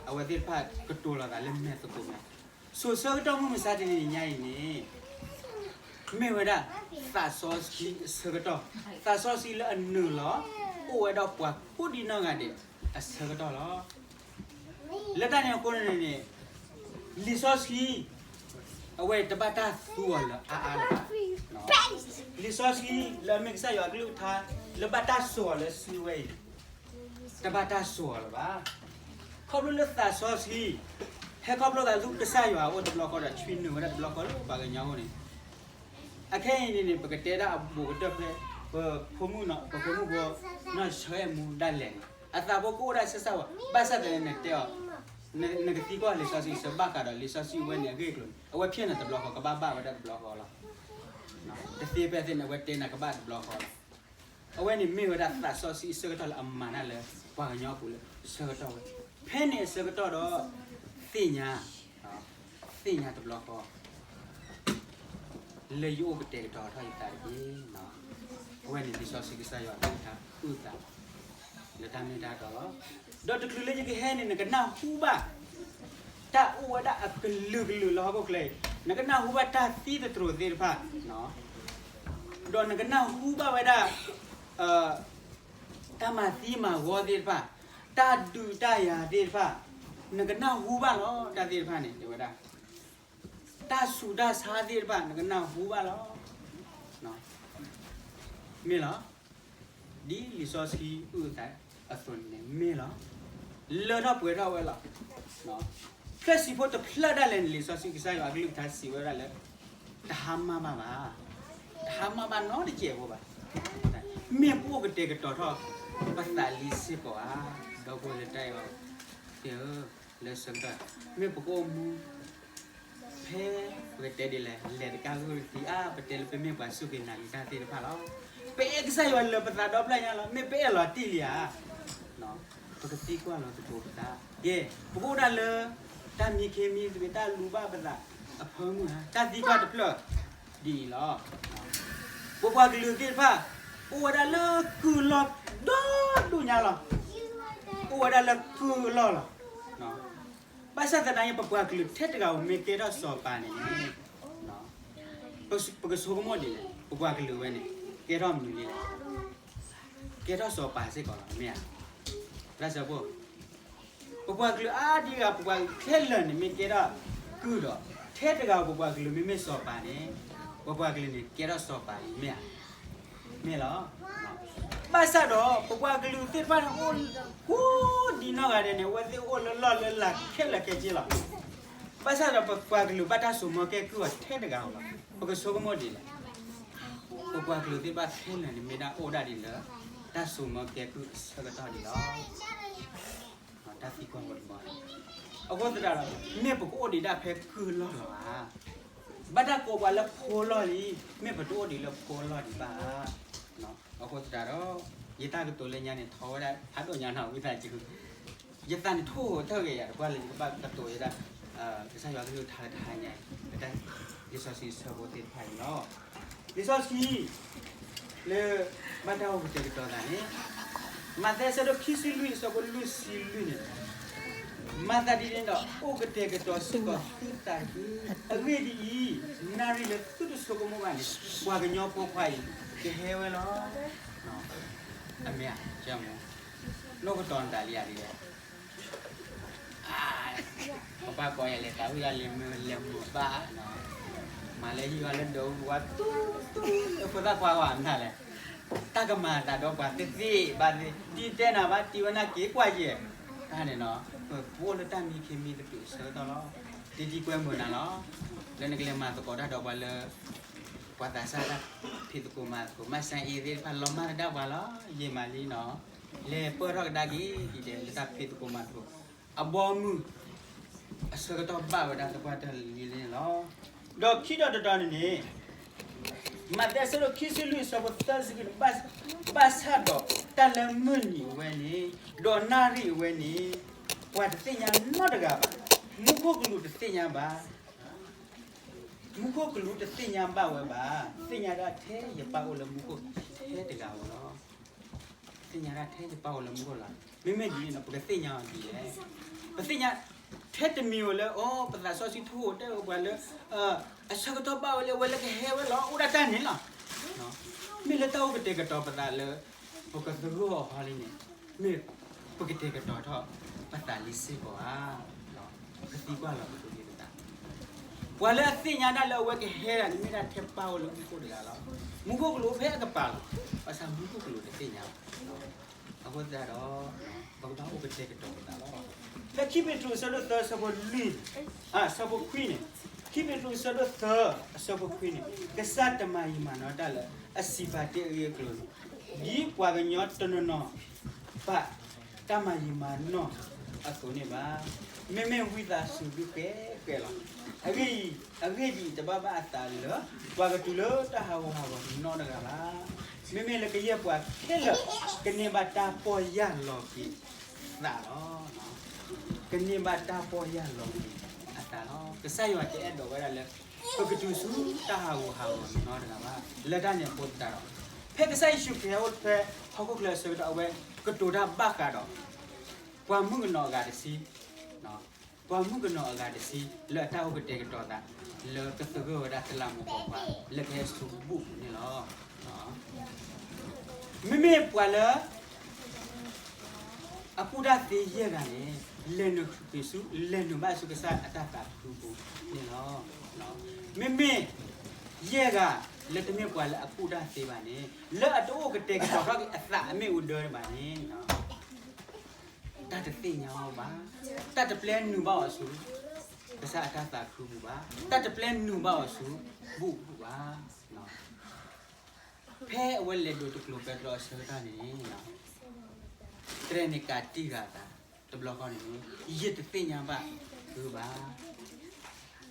အဝဲသ့ၣ်တဖၣ်ကတိၤလီၤသးလၢမဲာ်သကိးမဲာ်, စိၤဆၢကတီၢ်မုၢ်မဆါတနံၤညါအံၤန့ၣ် မ့ၢ်ဝဲဒၣ် သးစီဆှံအဆၢကတီၢ်, သးစီဆှံလၢအနုာ်လီၤ အိၣ်ဝဲဒီးပှၤကိးဒံးနီၢ်ဂၤဒဲးအဆၢကတီၢ်လီၤ. လၢတၢ်န့ၣ်အဃိန့ၣ်န့ၣ်, လံာ်စီဆှံ အဝဲတဘၣ်တၢ်သူအီၤလၢအါအါလၢၤဘၣ်. လံာ်စီဆှံလၢအမ့ၢ်ကစၢ်ယွၤအကလုၢ်ကထါ လၢဘၣ်တၢ်စိာ်အီၤလၢစုဝဲအံၤန့ၣ် တဘၣ်တၢ်စိာ်အီၤလၢၤဘၣ်. ခီဖျိလၢသးစီဆှံ ဟဲခီဖျိသးဆူကစၢ်ယွၤအအိၣ်တဘျီဃီဒီး ဆွံနုာ်ဝဲဒၣ်တဘျီဃီလၢပှၤကညီအအိၣ်န့ၣ်, အခဲအံၤန့ၣ်န့ၣ် ပကတဲဒၣ်အဘူးကတၢၢ်ဖဲ ပဖိမုၣ် ပဖိမုၣ်ဖိ နီၢ်ဆၢအဲၣ်မူဒၣ်လဲာ်န့ၣ် အသးဖိကအိၣ်ဒၣ်ဆၢစၢ်ဝဲ, ဘၣ်ဆၣ်သနာ်က့နတဲအီၤ, နကသံကွၢ်လံာ်စီဆှံအဆၢဘၣ်ဃးဒီးလံာ်စီဆှံအဝဲန့ၣ်အဂ့ၢ်အကျိၤန့ၣ် အဝဲဖျဲၣ်နၤတဘျီဃီ ကဘၣ်ဘၣ်ဝဲဒၣ်တဘျီဃီလီၤ. တသ့ဖဲသ့န့ၣ် အဝဲတဲနၤကဘၣ်တဘျီဃီလီၤ. အဝဲန့ၣ်မ့ၢ်ဝဲဒၣ်သးစီဆှံအဆၢကတီၢ်လၢအမၤတၢ်လၢပှၤကညီအပူၤလၢဆၢကတီၢ်ဝဲ, ဖဲန့ၣ်အဆၢကတီၢ်ဒီး သ့ၣ်ညါ, သ့ၣ်ညါတဘျီဃီ လၢယအိၣ်ကတဲာ်ကတီၤထီၣ်ယသးတက့ၢ်. အဝဲန့ၣ်လံာ်စီဆှံကစၢ်ယွၤအကလုၢ်ကထါအုၣ်သး လၢတၢ်မ့ၢ်တၢ်တီလီၤ. ဒီးတချုးလၢယကဟဲန့ၣ် နကနၢ်ဟူဘၣ် တၢ်အိၣ်ဝဲဒၣ်အကလုာ်ကလုာ်လၢဟီၣ်ခိၣ်ချၢအံၤ, နကနၢ်ဟူဘၣ်တၢ်သံသတြိာ်သ့ၣ်တဖၣ်, ဒီးနကနၢ်ဟူဘၣ်ဝဲဒၣ် တၢ်မၤသံမၤဂီၤသ့ၣ်တဖၣ်, တၢ်ဒုးတၢ်ယၤသ့ၣ်တဖၣ်, နကနၢ်ဟူဘၣ်လီၤ. တၢ်သ့ၣ်တဖၣ်န့ၣ် တဲဝဲဒၣ် တၢ်ဆူးတၢ်ဆါသ့ၣ်တဖၣ် နကနၢ်ဟူဘၣ်လီၤ. မ့ၢ်လီၤ. ဒ်လံာ်စီဆှံအုၣ်သးအသိးန့ၣ်မ့ၢ်လီၤ. လၢထီၣ်ပှဲၤထီၣ်ဝဲလီၤ. ဖျၢၣ်စံးဖိတဖျၢၣ်ဒၣ်လဲာ်န့ၣ် လံာ်စီဆှံကစၢ်ယွၤအကလုၢ်ကထါစံးဝဲဒၣ်လၢ တဟါမၢ်ဘၣ်ဘၣ်. တဟါမၢ်ဘၣ်နီတစဲးဖိဘၣ်. မ့ၢ်ပအိၣ်ကတဲာ်ကတီၤထီၣ် ပသးလံစ့ၢ်ကီးဧါ. ဒီပုၢ်ဝဲၢ်လၢတၢ်အဲၣ်အီၤသ့ၣ်ဧၢ, လၢဆၢကတီၢ် မ့ၢ်ပကအိၣ်မူ ဖဲပကတဲဒ်လဲၣ် လဲၤတကါဂုၢ်တသံဧါ, ပတဲလၢပမ့ၢ်ပှၤစူၢ်က့ၤနာ်က့ၤတၢ်သ့ၣ်တဖၣ်လီၤ. ပအဲၣ်ကစၢ်ယွၤလၢပသးဒီဖျၢၣ်ညါလီၤ. မ့ၢ်ပအဲၣ်လီၤတံၢ်လံဧါ. ပကသံကွၢ်လီၤသကိးပသး. ယဲ, ပကအိၣ်ဒၣ်လၢ တၢ်မံခ့မံသပ့ၤ တၢ်လူၤဘၣ်ပသးအဖၢမုၢ်ဧါ. တၢ်သံကွၢ်တဖျၢၣ်ဒ်အံၤလီၤ. ပပှၤကလုာ်သ့ၣ်တဖၣ် အိၣ်ဝဲဒၣ်လၢကုၢ်လီၢ်ဒီဒိၣ်ညါလီၤ. အိၣ်ဝဲဒၣ်လၢကုၢ်အလီၢ်လီၤ. ဘၣ်ဆၣ်သနာ်က့ ပပှၤကလုာ်ထဲတဂၤဧိၤမ့ၢ်ကဲထီၣ်စီၤပၤန့ၣ် ပကဆိကမိၣ်ဒ်လဲၣ်, ပပှၤကလုာ်ဝဲန့ၣ် ကဲထီၣ်မနုၤလဲၣ်, ကဲထီၣ်စီၤပၤစ့ၢ်ကီးလီၤ, မ့ၢ်ဧါ. တၢ်ဆၢဖိ, ပပှၤကလုာ်အါဒံးဂၤ ပပှၤကလုာ်ခဲလၢာ်န့ၣ် မ့ၢ်ကဲထီၣ်ကုၢ်ဒီး ထဲတဂၤဧိၤ ပပှၤကလုာ်မ့မ့ၢ်စီၤပၤန့ၣ် ပပှၤကလုာ်န့ၣ် ကဲထီၣ်စီၤပၤလံ မ့ၢ်ဧါ. မ့ၢ်လီၤ. ဘၣ်ဆၣ်ဒီး ပပှၤကလုာ်သ့ၣ်တဖၣ်န့ၣ် အိၣ်ကိးဒံးနီၢ်ဂၤဒဲးန့ၣ် အဝဲသ့ၣ်အိၣ်လၢလီၢ်လၢလၤခဲလၢာ်ခဲဆ့လီၤ. ဘၣ်ဆၣ်ဒီး ပပှၤကလုာ်ဘၣ်တၢ်စိာ်မီၤကဲကုၢ်အီၤထဲတဂၤဧိၤလီၤ. ပကဆိကမိၣ်ဒ်လဲၣ်, ပပှၤကလုာ်သ့ၣ်တဖၣ်ခဲလၢာ်န့ၣ် မ့ၢ်ဒၣ်အိၣ်ဒၣ်ဒ်လၢ တၢ်စိာ်မီၤကဲကုၢ်အဆၢကတီၢ်ဒ်လီၤ. တၢ်သံကွၢ်ဖိတဘီန့ၣ် အဃိသတးဒီး မ့ၢ်ပကအိၣ်ဒံးဒၣ်ဖဲကုၢ်လီၢ်လီၤဧါ. ဘၣ်တၢ်ကိးပှၤလၢဖိလီၢ်လံ, မ့ၢ်ပတအိၣ်ဒံးလၢဖိလီၢ်ဒံးဘၣ်ဧါ. အဃိသတးဒီး ယတၢ်ကတိၤလၢညါန့ၣ် ထီဝဲဒၣ်ဖးဒိၣ်ညါနီၤ ဝံသးစူၤ ယသးန့ၣ်ထိၣ်တၢ်ဂ့ၤယၤတပှၢ်လၢယကဘၣ်ကတိၤဝဲဒၣ် ကစၢ်ယွၤကလုၢ်ကထါလၢတဟါညါအံၤ လၢလံာ်စီဆှံအဆၢဖိသ့ၣ်တဖၣ်အံၤလီၤ. လံာ်စီဆှံ လၢ ဘၣ်တၢ်အိၣ်ကတဲာ်ကတီၤသးန့ၣ် မးသဲအဆၢဒိၣ်ခံဆံလွံၢ်အဆၢဖိလွံၢ်ဆံလွံၢ်န့ၣ် မၤသးဒ်န့ၣ်ဒီး အိၣ်ကတဲာ်ကတီၤစ့ၢ်ကီးသုသးတက့ၢ်. အဂ့ၢ်ဒ်အံၤ, နၣ်ရံၣ်လၢသုတဆိကမိၣ်ဘၣ်န့ၣ် ပှၤကညီဖိခွါအံၤ ကဟဲဝဲလီၤ. အမ့ၢ်ဧါ, နီၢ်ကတီၤနတၢ်လံဧါဒ်လဲၣ် ပဘၣ်ကိးယၤလဲၤသးဝံၣ်ဒၣ်လဲၤမုာ်လဲၤမုာ်ဘၣ်, မၤလၢဟံၣ်ဝါလၢဒိးဝံၣ်ဝါတူၢ်တူၢ် လၢဖိသၣ်ခွါဝဲမနုၤလဲၣ်, တၢ်ကမၤအသးဒီးပှၤသ့သ့ဘၣ်သ့ၣ် ဒ်တဲနၤဘၣ်တံၢ်ဝဲနၢ်က့ၤကွၢ်ယဲၢ်, တၢ်န့ၣ်နီၤ ပအိၣ်လၢတၢ်မံခ့မံသပ့ၤအဆၢကတီၢ်လီၤ. တံတံကွဲမုာ်နၤလီၤ. လၢနကလဲၤမၤသကိးတၢ်ဒီးပှၤလၢ ပှၤသးစၢ်တၢ်ဖံးသကိးမၤသကိး မၤစၢၤအံၤသ့ၣ်တဖၣ် လီၤမၢ်သဒၣ်ပှၤလီၤ. ယံာ်မးလံနီၤ လဲၤပၢၢ်ထီၣ်ကဒါက့ၤ ဒ်လဲၣ် လၢတၢ်ဖံးသကိးမၤသကိး အဘီအမုၢ် အဆၢကတီၢ်ဘၣ်ဝဲဒၣ်သပှၢ်တၢၢ်လံန့ၣ်လီၤ. ဒီးခံဒီးတတီၤန့ၣ်န့ၣ် မးသဲအဆၢဒိၣ်ခံဆံလွံၢ်အဆၢဖိသၢဆံခံန့ၣ် ဘၣ်ဆၣ်ဒီးတၢ်လၢမုၢ်နံၤအဝဲန့ၣ် ဒီးနၣ်ရံၣ်အဝဲန့ၣ် ပှၤတသ့ၣ်ညါနီတဂၤဘၣ်. မူခိၣ်ကလူးတသ့ၣ်ညါဘၣ်. မူခိၣ်ကလူးတသ့ၣ်ညါဘၣ်ဝဲဘၣ်. သ့ၣ်ညါဒၣ်ထဲယပၢ်အိၣ်လၢမူခိၣ်ထဲတဂၤဧိၤလီၤ. သ့ၣ်ညါဒၣ်ထဲယပၢ်အိၣ်လၢမူခိၣ်လီၤ. မ့မ့ၢ်ဒ်န့ၣ်ဒီး ပကသ့ၣ်ညါအီၤဒ်လဲၣ်. ပသ့ၣ်ညါ ထဲတမံၤဧိၤလၢ အိ ပသးစီဆှံထူၣ်အိၣ်တဲဝဲပှၤလၢ အဆၢကတီၢ်ဘၣ်ဝဲလၢအဝဲလၢကဟဲဝဲလီၤ အိၣ်ဒၣ်တၢ်န့ၣ်လီၤ. မ့ၢ်လၢတၢ်အိၣ်ကတဲာ်ကတီၤပသးလၢ ပကသဂၢၢ်အီၤဟီလံန့ၣ် မ့ၢ်ပကတဲာ်ကတီၤထီၣ်ပသးလံစ့ၢ်ကီးဧါ. ပကသံကွၢ်လီၤပသးလံပသး ပှၤလၢအသ့ၣ်ညါဒၣ်လၢအဝဲကဟဲဒၣ်န့ၣ် မ့ၢ်ဒၣ်ထဲပၢ်အိၣ်လၢမူခိၣ်တဂၤလီၤ. မူခိၣ်ကလူးဖဲအကပၤလီၤ. ဘၣ်ဆၣ်မူခိၣ်ကလူးတသ့ၣ်ညါဘၣ်. အဃိသတးဒီး ပကဘၣ်အိၣ်ကတဲာ်ကတီၤပသးလီၤ. ဖဲခံပ့းတရူးအဆၢဒိၣ်သၢအဆၢဖိလွံၢ်, အဆၢဖိခွံန့ၣ်, ခံပ့းတရူးအဆၢဒိၣ်သၢ အဆၢဖိခွံန့ၣ်, ကစၢ်တမၤယံာ်မၤနီၢ်တၢ်လၢအစံးပာ်တ့ၢ်အဂ့ၢ်အကျိၤန့ၣ်, ဒ်ပှၤကညီတနီၤနီၤ ဘၣ်တၢ်မၤယံာ်မၤနီၢ်အသိးန့ၣ်ဘၣ်. မ့မ့ၢ်ဝံသးစူၤသုဃဲဃဲလီၤ. အဂ့ၢ်အံၤ, အဂ့ၢ်ဒ်အံၤ, တဘၣ်ဘၣ်အသးလၢ ပှၤကတုၤလၢတၢ်ဟးဂူာ်ဟးဂီၤနီတဂၤဘၣ်. မ့မ့ၢ်လၢကယဲၢ်ပှၤခဲလၢာ် ကန့ၢ်ဘၣ်တၢ်ပီၢ်ယၢ်လီၤက့ၤသးလီၤ. ကန့ၢ်ဘၣ်တၢ်ပီၢ်ယၢ်လီၤက့ၤအသးလီၤ. ကစၢ်ယွၤတအဲၣ်ဒိးဝဲဒၣ်လၢ ပကတုၤဆူတၢ်ဟးဂူာ်ဟးဂီၤနီတဂၤဘၣ်. လၢတၢ်န့ၣ်အဃိသတးဒီး ဖဲကစၢ်ယ့ၣ်ၡူးခရံာ်ဟဲအိၣ်ဖဲဟီၣ်ခိၣ်ချၢအဆၢကတီၢ် အဝဲကတိၤတၢ်ဘၣ်ဃးဒီး ပှၤမုၣ်ကနီၤအဂၤတဆံ, ပှၤမုၣ်ကနီၤအဂၤတဆံ လၢအတၢ်အိၣ်ကတဲာ်ကတီၤသး လၢကသဂၢၢ်ဝဲဒၣ်တလးမူးပိာ်ခွါ လၢကဟဲဆူဘူၣ်ပူၤန့ၣ်လီၤ. မ့မ့ၢ်ပှၤလၢ အကူၣ်တၢ်သ့ယဲၢ်ဂၤန့ၣ် လဲၤနုာ်ဆူ, လဲၤနုာ်ဘၣ်ဆူကစၢ်အတၢ်သးခုပူၤန့ၣ်လီၤ. မ့မ့ၢ်ယဲၢ်ဂၤလၢတမ့ၢ်ပှၤလၢအကူၣ်တၢ်သ့ဘၣ်န့ၣ် လၢအတအိၣ်ကတဲာ်ကတီၤထီၣ်က့ၤအသးအမ့ၢ်အူဒၢဘၣ်န့ၣ် တၢ်တသ့ၣ်ညါဘၣ်, တၢ်တပျဲနုာ်ဘၣ်အီၤဆူ ကစၢ်အတၢ်သးခုပူၤဘၣ်, တၢ်တပျဲနုာ်ဘၣ်အီၤဆူ ဘူၣ်ပူၤဘၣ်. ဖဲအဝဲလဲၤဒိးတကျိၤပဲတြီအဆၢကတီၢ်န့ၣ် တြဲၤန့ၣ်ကးတံၢ်ဃာ်အသး တဘျီဃီန့ၣ် ယတသ့ၣ်ညါဘၣ်သုဘၣ်.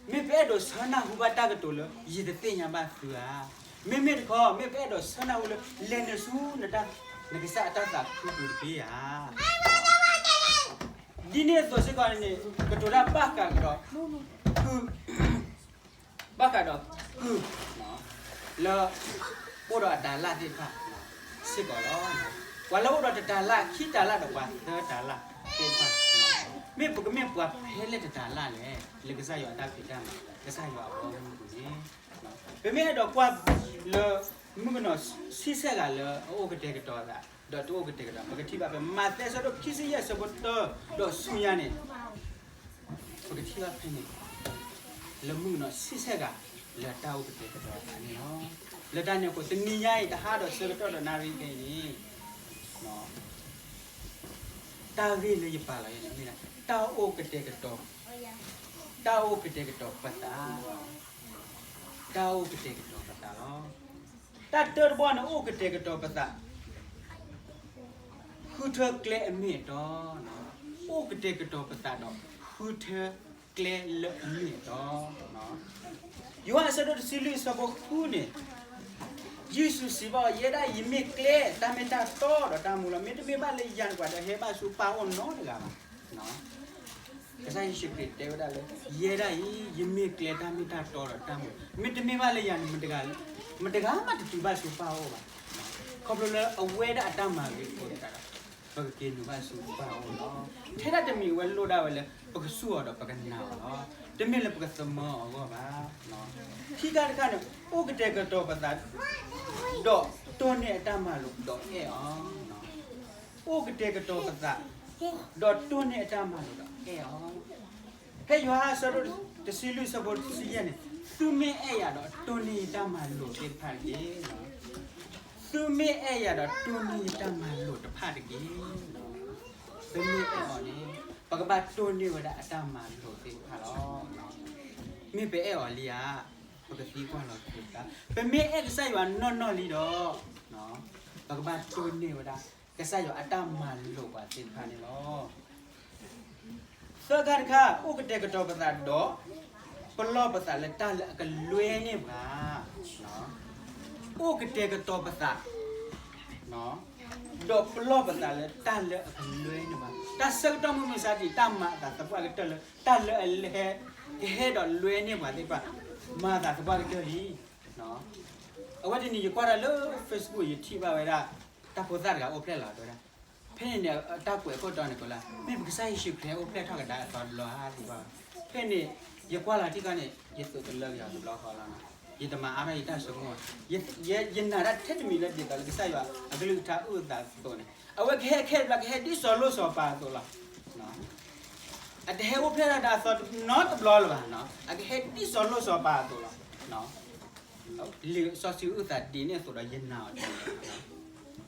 မ့ၢ်ပအဲၣ်ဒိးဆၢနၢ်ဟူဘၣ်တၢ်ကတိၤလၢ ယတသ့ၣ်ညါဘၣ်သုဧါ. မ့မ့ၢ်တခီ မ့ၢ်ပအဲၣ်ဒိးဆၢနၢ်ဟူလၢ လဲၤနုာ်ဆူနတၢ်, နကစၢ်အတၢ်သးခုပူၤတက့ၢ်ဧါ. ဒ်န့ၣ်အသိးစ့ၢ်ကီးန့ၣ် ကတိၤတၢ်ဘၣ်ဃးကဒီး ဘၣ်ဃးဒီးကုၢ် လၢ အိၣ်ဒီးအတၤလၣ်သ့ၣ်တဖၣ်စ့ၢ်ကီးလီၤ. ပှၤလၢအိၣ်ဒီးတတၤလၣ် ခံတၤလၣ်ဒီးပှၤသၢတၤလၣ်သ့ၣ်တဖၣ်, မ့ၢ်ပကမ့ၢ်ပှၤဖဲလဲၣ်တတၤလၣ်လဲၣ် လၢကစၢ်ယွၤအတၢ်ဖံးတၢ်မၤ ကစၢ်ယွၤအဘီအမုၢ်ပူၤန့ၣ်, ပမ့ၢ်အဲၣ်ဒိးကွၢ်လၢ မုၣ်ကနီၤဆံဆဲၣ်ဂၤလၢအအိၣ်ကတဲာ်ကတီၤသး ဒီးတအိၣ်ကတဲာ်ကတီၤ ပကထံၣ်ဘၣ်ဖဲမးသဲအဆၢဒိၣ်ခံဆံယဲၢ်အဆၢဖိတၢ ဒီးဆူညါန့ၣ် ပကထံၣ်ဘၣ်ဖဲန့ၣ် လၢမုၣ်ကနီၤဆံဆဲၣ်ဂၤ လၢတၢ်အိၣ်ကတဲာ်ကတီၤသးန့ၣ်လီၤ. လၢတၢ်န့ၣ်အဃိ တနံၤညါအံၤ တဟါဒီးဆၢကတီၢ်ဒီးနၣ်ရံၣ်ခဲအံၤန့ၣ် တၢ်ဂ့ၢ်လၢယပာ်လီၤယၤန့ၣ်မ့ၢ်ဒၣ် တၢ်အိၣ်ကတဲာ်ကတီၤ, တၢ်အိၣ်ကတဲာ်ကတီၤပသး, တၢ်အိၣ်ကတဲာ်ကတီၤပသးလီၤ. တၢ်တၢတဘီန့ၣ် အိၣ်ကတဲာ်ကတီၤပသး ဃုထၢကျဲအမ့ၢ်အတီ, အိၣ်ကတဲာ်ကတီၤပသးဒီး ဃုထၢကျဲလၢအမ့ၢ်အတီ. ယိၤဟၣ်အဆၢဒိၣ်တဆံလွံၢ်အဆၢဖိဃုန့ၣ်, ယ့ၣ်ၡူးစံးဘၣ်အီၤ, ယဲဒၣ်အံၤ ယမ့ၢ်ကျဲ, တၢ်မ့ၢ်တၢ်တီဒီးတၢ်မူလီၤ. မ့တမ့ၢ်ဘၣ်လၢယၤန့ၣ် ပှၤတဟဲဘၣ်ဆူပၢ်အအိၣ်နီတဂၤဘၣ်. ကစၢ်ယ့ၣ်ၡူးခရံာ်တဲဝဲဒၣ်လၢ ယဲဒၣ်အံၤ ယမ့ၢ်ကျဲ, တၢ်မ့ၢ်တၢ်တီဒီးတၢ်မူ, မ့တမ့ၢ်ဘၣ်လၢယၤန့ၣ် မတဂၤမးတတုၤဘၣ်ဆူပၢ်အအိၣ်ဘၣ်. ခီဖျိလၢအဝဲဒၣ်အတၢ်မၤဂ့ၤအဃိသတးဒီး ပကက့ၤနုာ်ဘၣ်ဆူပၢ်အအိၣ်လီၤ. ထဲဒၣ်တမံၤအဝဲလိၣ်ဒၣ်ဝဲလၢ ပကစူၢ်အီၤဒီးပကနာ်အီၤလီၤ. တမ့ၢ်လၢပကသမၢအီၤအဂီၢ်ဘၣ်. ခံခါတခါန့ၣ် အိၣ်ကတဲာ်ကတီၤပသး ဒီးတိၢ်န့ၢ်အတၢ်မၤလိာ်ဒီးအဲၣ်အီၤ. အိၣ်ကတဲာ်ကတီၤပသး ဒီးတိၢ်န့ၢ်အတၢ်မၤလိာ်ဒီးအဲၣ်အီၤ. ဖဲယိၤဟၣ်အဆၢဒိၣ်တဆံလွံၢ်အဆၢဖိတဆံယဲၢ်န့ၣ်, သုမ့ၢ်အဲၣ်ယၤဒီးတိၢ်န့ၢ်ယတၢ်မၤလိာ်သ့ၣ်တဖၣ်တက့ၢ်. သုမ့ၢ်အဲၣ်ယၤဒီးတိၢ်န့ၢ်ယတၢ်မၤလိာ်တဖၣ်တက့ၢ်. ပမ့ၢ်အဲၣ်အီၤန့ၣ် ပကဘၣ်တိၢ်န့ၢ်ဝဲဒၣ်အတၢ်မၤလိာ်သ့ၣ်တဖၣ်လီၤ. မ့ၢ်ပအဲၣ်အီၤလံဧါ, ပကသံကွၢ်လီၤက့ၤပသး. ပမ့ၢ်အဲၣ်ကစၢ်ယွၤနီၢ်နီၢ်လံဒီး ပကဘၣ်တိၢ်န့ၢ်ဝဲဒၣ် ကစၢ်ယွၤအတၢ်မၤလိာ်ပှၤသ့ၣ်တဖၣ်န့ၣ်လီၤ. သၢခါတခါ, အိၣ်ကတဲာ်ကတီၤပသးဒီး ပလီၢ်ပသးလၢတၢ်လၢအကလွဲန့ၢ်ပှၤ. အိၣ်ကတဲာ်ကတီၤပသး ဒီးပလီၢ်ပသးလၢတၢ်လၢအကလွဲန့ၢ်ပှၤ, တၢ်ဆၢကတီၢ်မုၢ်မဆါတနံၤ တၢ်မၤအသးသပှၢ်ကတၢၢ်လၢ တၢ်လၢအဟဲ ကဟဲဒီးလွဲန့ၢ်ပှၤသ့ၣ်တဖၣ်, မၤအသးသပှၢ်ကတၢၢ်လံ. အဝဲတနံၤယကွၢ်တၢ်လၢ Facebook ယထံၣ်ဘၣ်ဝဲဒၣ် တၢ်ဖိသၣ်တဂၤအိၣ်ဖျဲၣ်လီၤတဲဝဲဒၣ်. ဖဲန့ၣ်န့ၣ် တၢ်ကွဲးခိၣ်တီန့ၣ်ကိးလၢ မ့ၢ်ပကစၢ်ယ့ၣ်ၡူးခရံာ်အိၣ်ဖျဲၣ်ထီၣ်ကဒါအသီတဘျီဧါသ့ၣ်တဖၣ်. ဖဲန့ၣ် ယကွၢ်လီၤထံကီၢ်န့ၣ် ယသိးတလၢက့ၤအီၤတဘျီဃီလီၤ. ယတမၤအါထီၣ်ယတၢ်ဆိကမိၣ်, ယနာ်တၢ်ထဲတမံၤလၢဒ်သိးလၢကစၢ်ယွၤအကလုၢ်ကထါအုၣ်အသးအသိးန့ၣ် အဝဲကဟဲခဲတဘျီ ကဟဲဒ်စီၤလိၣ်စီၤပၤအသိးလီၤ. အတဟဲအိၣ်ဖျဲၣ်ထီၣ်ဒၣ်အသီနီတဘျီလၢၤဘၣ်, အကဟဲဒ်စီၤလိၣ်စီၤပၤအသိးလီၤ. လံာ်စီဆှံအုၣ်သးဒ်န့ၣ်အသိးဒီးယနာ်အီၤဒ်န့ၣ်လီ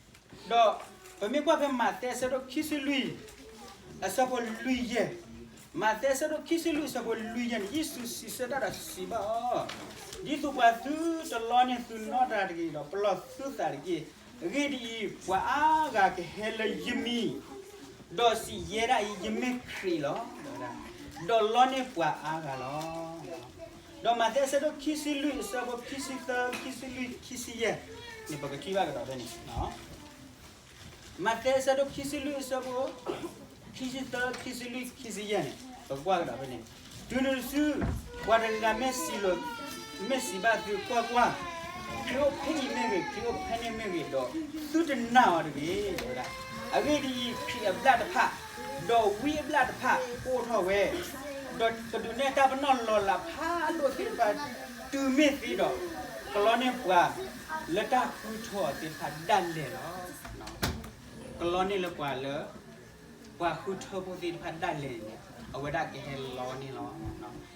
ၤ. ဒီးပမ့ၢ်ကွၢ်ဖဲမးသဲအဆၢဒိၣ်ခံဆံလွံၢ် အဆၢဖိလွံၢ်ယဲၢ်, မးသဲအဆၢဒိၣ်ခံဆံလွံၢ်အဆၢဖိလွံၢ်ယဲၢ်န့ၣ် ယ့ၣ်ၡူးစံးဆၢတၢ်ဒီးစံးဘၣ်အီၤ, ဒ်သိးပှၤသုတလီန့ၢ်သုနီၢ်တဂၤတဂ့ၤဒီး ပလီၢ်သုသးတက့ၢ်. အဂ့ၢ်ဒ်အံၤ, ပှၤအါဂၤကဟဲလၢယမံၤ ဒီးစံးယဲဒၣ်အံၤ ယမ့ၢ်ခရံာ်လီၤ. ဒီးလီန့ၢ်ပှၤအါဂၤလီၤ. ဒီးမးသဲအဆၢဒိၣ်ခံဆံလွံၢ်အဆၢဖိခံဆံသၢ ခံဆံလွံၢ် ခံဆံယဲၢ်န့ၣ် ပကထံၣ်ဘၣ်ကဒီးဖဲန့ၣ်, မးသဲအဆၢဒိၣ်ခံဆံလွံၢ်အဆၢဖိ ခံဆံသၢ ခံဆံလွံၢ် ခံဆံယဲၢ်န့ၣ် ပကကွၢ်ကဒီးဖဲန့ၣ်, တုၤနုၤတစု ပှၤတဂၤဂၤမ့ၢ်စံးလိာ် မ့ၢ်စံးဘၣ်သု ကွၢ်ကွၢ်, ခရံာ်အိၣ်ဖဲအံၤမ့ၢ်ဂ့ၤ ခရံာ်အိၣ်ဖဲန့ၣ်မ့ၢ်ဂ့ၤဒီး သုတနာ်အီၤတဂ့ၤ တဲဝဲဒၣ်. အဂ့ၢ်ဒ်အံၤ, ခရံာ်အဘျၣ်တဖၣ် ဒီးဝံအဘျၣ်တဖၣ်အိၣ်ထီၣ်ဝဲ, ဒီးကဒုးနဲၣ်တၢ်ပနီၣ်လီၤလးဖးဒိၣ်သ့ၣ်တဖၣ် တုၤမ့ၢ်သ့ဒီး ကလီန့ၢ်ပှၤလၢတၢ်ဃုထၢအီၤသ့ၣ်တဖၣ်ဒၣ်လဲာ်လီၤ. ကလီန့ၢ်လၢပှၤလၢ ပှၤဃုထၢဖိသ့ၣ်တဖၣ်ဒၣ်လဲာ်န့ၣ် အဝဲဒၣ်ကဟဲလီန့ၢ်လီၤ.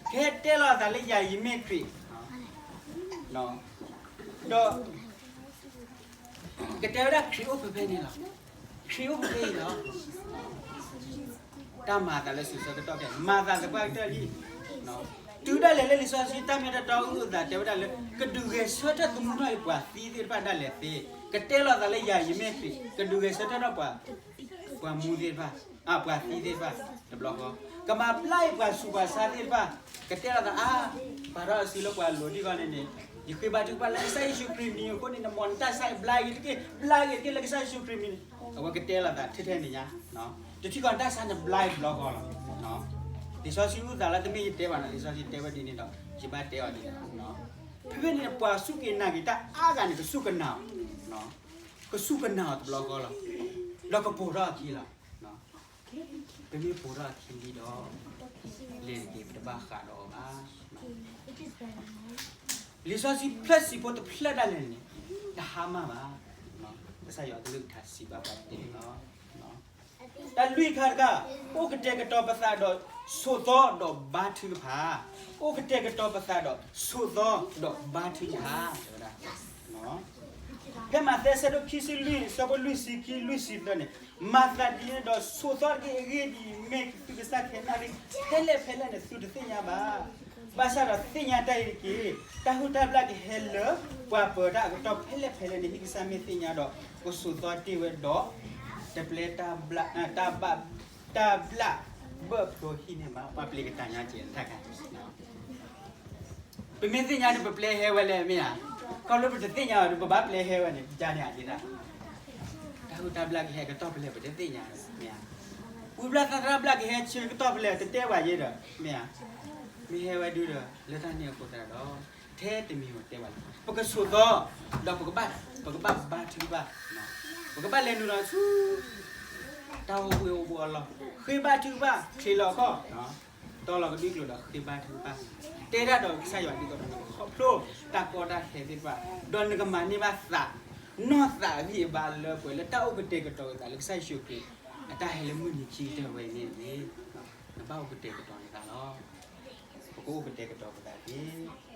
ကဟဲတဲလီၤအသးလၢယၤယမ့ၢ်ခရံာ် ဒီး ကတဲဝဲဒၣ်ခရံာ်အိၣ်ဖဲဖဲန့ၣ်လီၤ. ခရံာ်အိၣ်ဖဲဖဲအံၤလီၤ. တၢ်မၤအသးလၢစံးဆၢကတီၢ်ဖဲ မၤသးသပှၢ်ကတၢၢ်လံ. တုၤဒၣ်လဲာ်လၢလံာ်စီဆှံတၢ်မ့ၢ်တၢ်တီအုၣ်အသးတဲဝဲဒၣ်လၢ ကဒုးဂဲၤဆၢထၢၣ်သမူထီၣ်အံၤပှၤသံသ့ၣ်တဖၣ်ဒၣ်လဲာ်သ့, ကတဲလီၤသးလၢယၤယမ့ၢ်ခရံာ် ကဒုးဂဲၤဆၢထၢၣ်ထီၣ်ပှၤ ပှၤမူသ့ၣ်တဖၣ်, ပှၤသံသ့ၣ်တဖၣ် တဘျီဃီ, ကမၤဘျါအံၤပှၤဆူးပှၤဆါသ့ၣ်တဖၣ်, ကတဲလီၤသးအါ, ပာ်ထီၣ်အစုလၢပှၤလိၤဒ်ဂီၢ်န့ၣ်န့ၣ်, ယဃ့ဘါထုကဖၣ်လၢကစၢ်ယ့ၣ်ၡူးခရံာ်မံၤအဃိန့ၣ် နမ့ၢ်နတၢ်ဆါဘျါဂ့ၤတက့ၢ်, ဘျါဂ့ၤတက့ၢ်လၢကစၢ်ယ့ၣ်ၡူးခရံာ်မံၤန့ၣ်, အဝဲကတဲလီၤသးထဲထဲန့ၣ်ညါ, တထံၣ်ကီးနတၢ်ဆါန့ၣ်ဘျါအံၤတဘျီဃီလီၤ. လံာ်စီဆှံအုၣ်သးလၢတမ့ၢ်ယတဲဘၣ်န့ၣ် လံာ်စီဆှံတဲဝဲဒ်န့ၣ်ဒီး ယဘၣ်တဲအီၤဒ်န့ၣ်လီၤ. ဖဲဖဲန့ၣ် ပှၤစူၢ်က့ၤနာ်က့ၤတၢ်အါဂၤန့ၣ် ကစူၢ်ကနာ်အီၤ, ကစူၢ်ကနာ်အီၤတဘျီဃီလီၤ. ဒီးကပိာ်ထီၣ်အခံလီၤ. ပမ့ၢ်ပိာ်ထီၣ်အခံလံဒီး လဲၤတက့ၢ် ပတဘၣ်ဃးဒီးအီၤဘၣ်. လံာ်စီဆှံဖျၢၣ်ဆံးဖိတဖျၢၣ်ဒၣ်လဲာ်န့ၣ် တဟါမၢ်ဘၣ်. ကစၢ်ယွၤအကလုၢ်ကထါစံးဘၣ်ပှၤဒ်န့ၣ်လီၤ. တၢ်လွံၢ်ခါတခါ, အိၣ်ကတဲာ်ကတီၤပသးဒီးဆိးသီဒီးဘါထုကဖၣ်, အိၣ်ကတဲာ်ကတီၤပသးဒီးဆိးသီဒီးဘါထုကဖၣ်, တဲဝဲဒၣ် ဖဲမးသဲအဆၢဒိၣ်ခံဆံလွံၢ် အဆၢဖိလွံၢ်ဆံခံ လွံၢ်ဆံသၢန့ၣ်, မၤသးဒ်န့ၣ်ဒီးဆိးသီတက့ၢ်. အဂ့ၢ်ဒ်အံၤ, မ့ၢ်သုကစၢ်ခဲနၣ်ရံၣ် ဖဲလဲၣ်ဖဲလဲၣ်န့ၣ် သုတသ့ၣ်ညါဘၣ်. ဘၣ်ဆၣ်ဒီးသ့ၣ်ညါတၢ်အံၤတက့ၢ်, တၢ်ဟုၣ်တၢ်ဘျၣ်ကဟဲလၢပှၤပၢၤတၢ်အကတီၢ်ဖဲလဲၣ်ဖဲလဲၣ်န့ၣ် ဟံၣ်ကစၢ်မ့ၢ်သ့ၣ်ညါဒီး ကဆိးသီတ့ၢ်ဝဲဒီး တပျဲတၢ်ဘျၣ်, တၢ်ဘၣ်, တၢ်ဘျၣ် ဘၢၣ်ဖျိဟံၣ်န့ၣ်ဘၣ် ပှၤပျဲကတၢၢ်ညါကဲးတခါခါ, ပမ့ၢ်သ့ၣ်ညါဒီး ပပျဲဟဲဝဲလဲၣ်မ့ၢ်ဧါ, ခီဖျိပတသ့ၣ်ညါဘၣ်ဒီး ပဘၣ်ပျဲဟဲဝဲန့ၣ် ကန့ၣ်အဒ့ဒၣ်, တၢ်ဟုၣ်တၢ်ဘျၣ်ကဟဲကတီၢ်ဖဲလဲၣ် ပတသ့ၣ်ညါမ့ၢ်ဧါ, ဝံဘျၣ်သးတၢ်ဘျၣ်ကဟဲဆၢကတီၢ်ဖဲလဲၣ် တတဲဘၣ်ယဲဒီး မ့ၢ်ဧါ, မ့ၢ်ဟဲဝဲဒုဒီး လၢတၢ်န့ၣ်အဃိသတးဒီး ထဲတမံၤဧိၤတဲဘၣ်လၢ ပကဆိးသီ, ဒီးပကဘၣ်, ပကဘၣ်ဘါထုကဖၣ်, ပကဘၣ်လဲၤနုာ်လီၤဆူ တၢ်အိၣ်ဘှံးအိၣ်ဘှီၣ်အလီၢ်, ဃ့ဘါထုကဖၣ် ချ့လီၤခီၣ်, တီလီၤကဒွံကျိာ်ဒီးဃ့ဘါထုကဖၣ်, တဲတၢ်ဒီးကစၢ်ယွၤဒ်သိးဒီး နကခီဖျိတၢ်ကီတၢ်ခဲသ့ၣ်တဖၣ်, ဒီးနကမၤန့ၢ်ဘၣ်သး, နီၢ်သးအဂံၢ်အဘါလၢပှဲၤလၢတၢ်အိၣ်ကတဲာ်ကတီၤအသးလၢကစၢ်ယ့ၣ်ၡူးခရံာ် အတၢ်ဟဲလၢမုၢ်နံၤခံကတၢၢ်ဝဲအံၤန့ၣ်တဂ့ၤ, နဘၣ်အိၣ်ကတဲာ်ကတီၤနသးလီၤ. ပကအိၣ်ကတဲာ်ကတီၤပသးတက့ၢ်.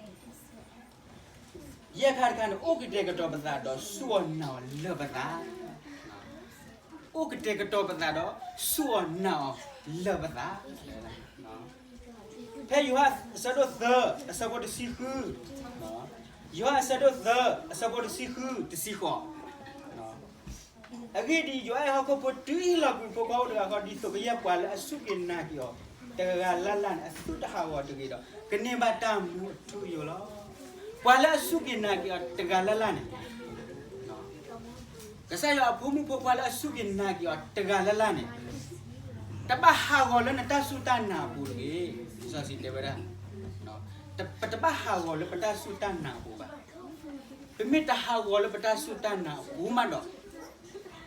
ယဲၢ်ခါတခါန့ၣ် အိၣ်ကတဲာ်ကတီၤပသးဒီးစူၢ်အီၤနာ်အီၤလၢပသး, အိၣ်ကတဲာ်ကတီၤပသးဒီးစူၢ်အီၤနာ်အီၤလၢပသး, ဖဲယိၤဟၣ်အဆၢဒိၣ်သၢ အဆၢဖိတဆံဃု, ယိၤဟၣ်အဆၢဒိၣ်သၢ အဆၢဖိတဆံဃု တဆံဃိး, အဂ့ၢ်ဒ်အံၤ, ယွၤအဲၣ်ဟီၣ်ခိၣ်ဖိတုၤလီၤကွံာ်ဖိခွါအိၣ်တဂၤဃီ ဒ်သိးကယဲၢ်ပှၤလၢအစူၢ်က့ၤနာ်က့ၤအီၤ တဂၤလၢ်လၢ်န့ၣ် အသုတဟးဂီၤတဂ့ၤဒီး ကန့ၢ်ဘၣ်တၢ်မူအထူအယိာ်လီၤ. ပှၤလၢအစူၢ်က့ၤနာ်က့ၤအီၤတဂၤလၢ်လၢ်န့ၣ်, ကစၢ်ယွၤအဖိမုၣ်ဖိခွါလၢအစူၢ်က့ၤနာ်က့ၤအီၤတဂၤလၢ်လၢ်န့ၣ်, တဘၣ်ဟးဂီၤလၢနတၢ်စူၢ်တၢ်နာ်အပူၤတဂ့ၤ. လံာ်စီဆှံတဲဝဲဒၣ်, ပတဘၣ်ဟးဂီၤလၢပတၢ်စူၢ်တၢ်နာ်အပူၤဘၣ်. ပမ့ၢ်တဟးဂီၤလၢပတၢ်စူၢ်တၢ်နာ်အပူၤမးဒီး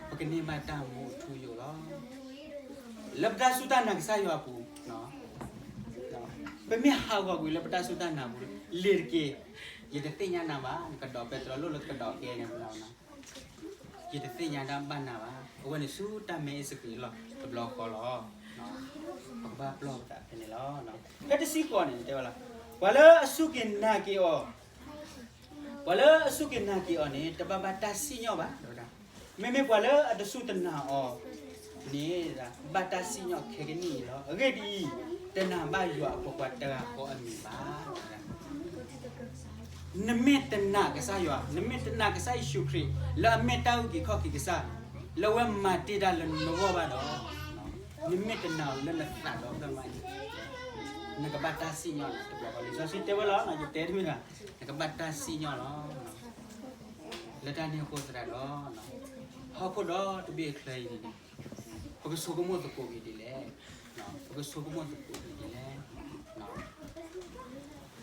ပကန့ၢ်ဘၣ်တၢ်မူအထူအယိာ်လီၤ. လၢပတၢ်စူၢ်တၢ်နာ်ကစၢ်ယွၤအပူၤ, ပမ့ၢ်ဟးဂီၤကွံာ်လၢပတၢ်စူၢ်တၢ်နာ်အပူၤ လ့ၤတက့ၢ်, ယတသ့ၣ်ညါနၤဘၣ်, နကဒီးပဲတြီလိၣ်လၢကဒီးကဲန့ၣ်လီၤ. ယတသ့ၣ်ညါတၢ်ဘၣ်နၤဘၣ်. အဝဲန့ၣ်ဆူတၢ်မဲအ့ၣ်စက့ၤလီၤတဘျီဃီလီၤ. ပကဘၣ်ပျီၢ်ပသးဖဲန့ၣ်လီၤ. ဖဲတဆံဃိးန့ၣ် တဲဝဲလီၤ, ပှၤလၢအစူၢ်က့ၤနာ်က့ၤအီၤ ပှၤလၢအစူၢ်က့ၤနာ်က့ၤအီၤန့ၣ် တဘၣ်ဘၣ်တၢ်စံၣ်ညီၣ်ဘၣ်. မ့မ့ၢ်ပှၤလၢအတစူၢ်တနာ်အီၤန့ၣ် ဘၣ်တၢ်စံၣ်ညီၣ်ခဲကနံၣ်အံၤလီၤ. အဂ့ၢ်ဒ်အံၤ, တနာ်ဘၣ်ယွၤအဖိခွါတဂၤဃီအမံၤဘၣ်. နမ့ၢ်တနာ်ကစၢ်ယွၤ, နမ့ၢ်တနာ်ကစၢ်ယ့ၣ်ၡူးခရံာ် လၢအမ့ၢ်တၢ်အုၣ်က့ၤခီၣ်က့ၤကစၢ်, လၢအဝဲမၤတ့ၢ်တၢ်လၢနဂီၢ်ဘၣ်ဒီး, နမ့ၢ်တနာ်အီၤလၢနသးဒီဖျၢၣ်မးန့ၣ်, နကဘၣ်တၢ်စံၣ်ညီၣ်လီၤ. တဘျီဃီလံာ်စီဆှံတဲဝဲလီၤ, ယတဲတမ့ၢ်ဘၣ်, နကဘၣ်တၢ်စံၣ်ညီၣ်လီၤ. လၢတၢ်န့ၣ်အဃိသတးဒီး ဟီၣ်ခိၣ်ဒီတဘ့ၣ်အချၢအံၤန့ၣ် ပကဆိကမိၣ်သကိးက့ၤဒ်လဲၣ်, ပကဆိကမိၣ်သကိးက့ၤဒ်လဲၣ်.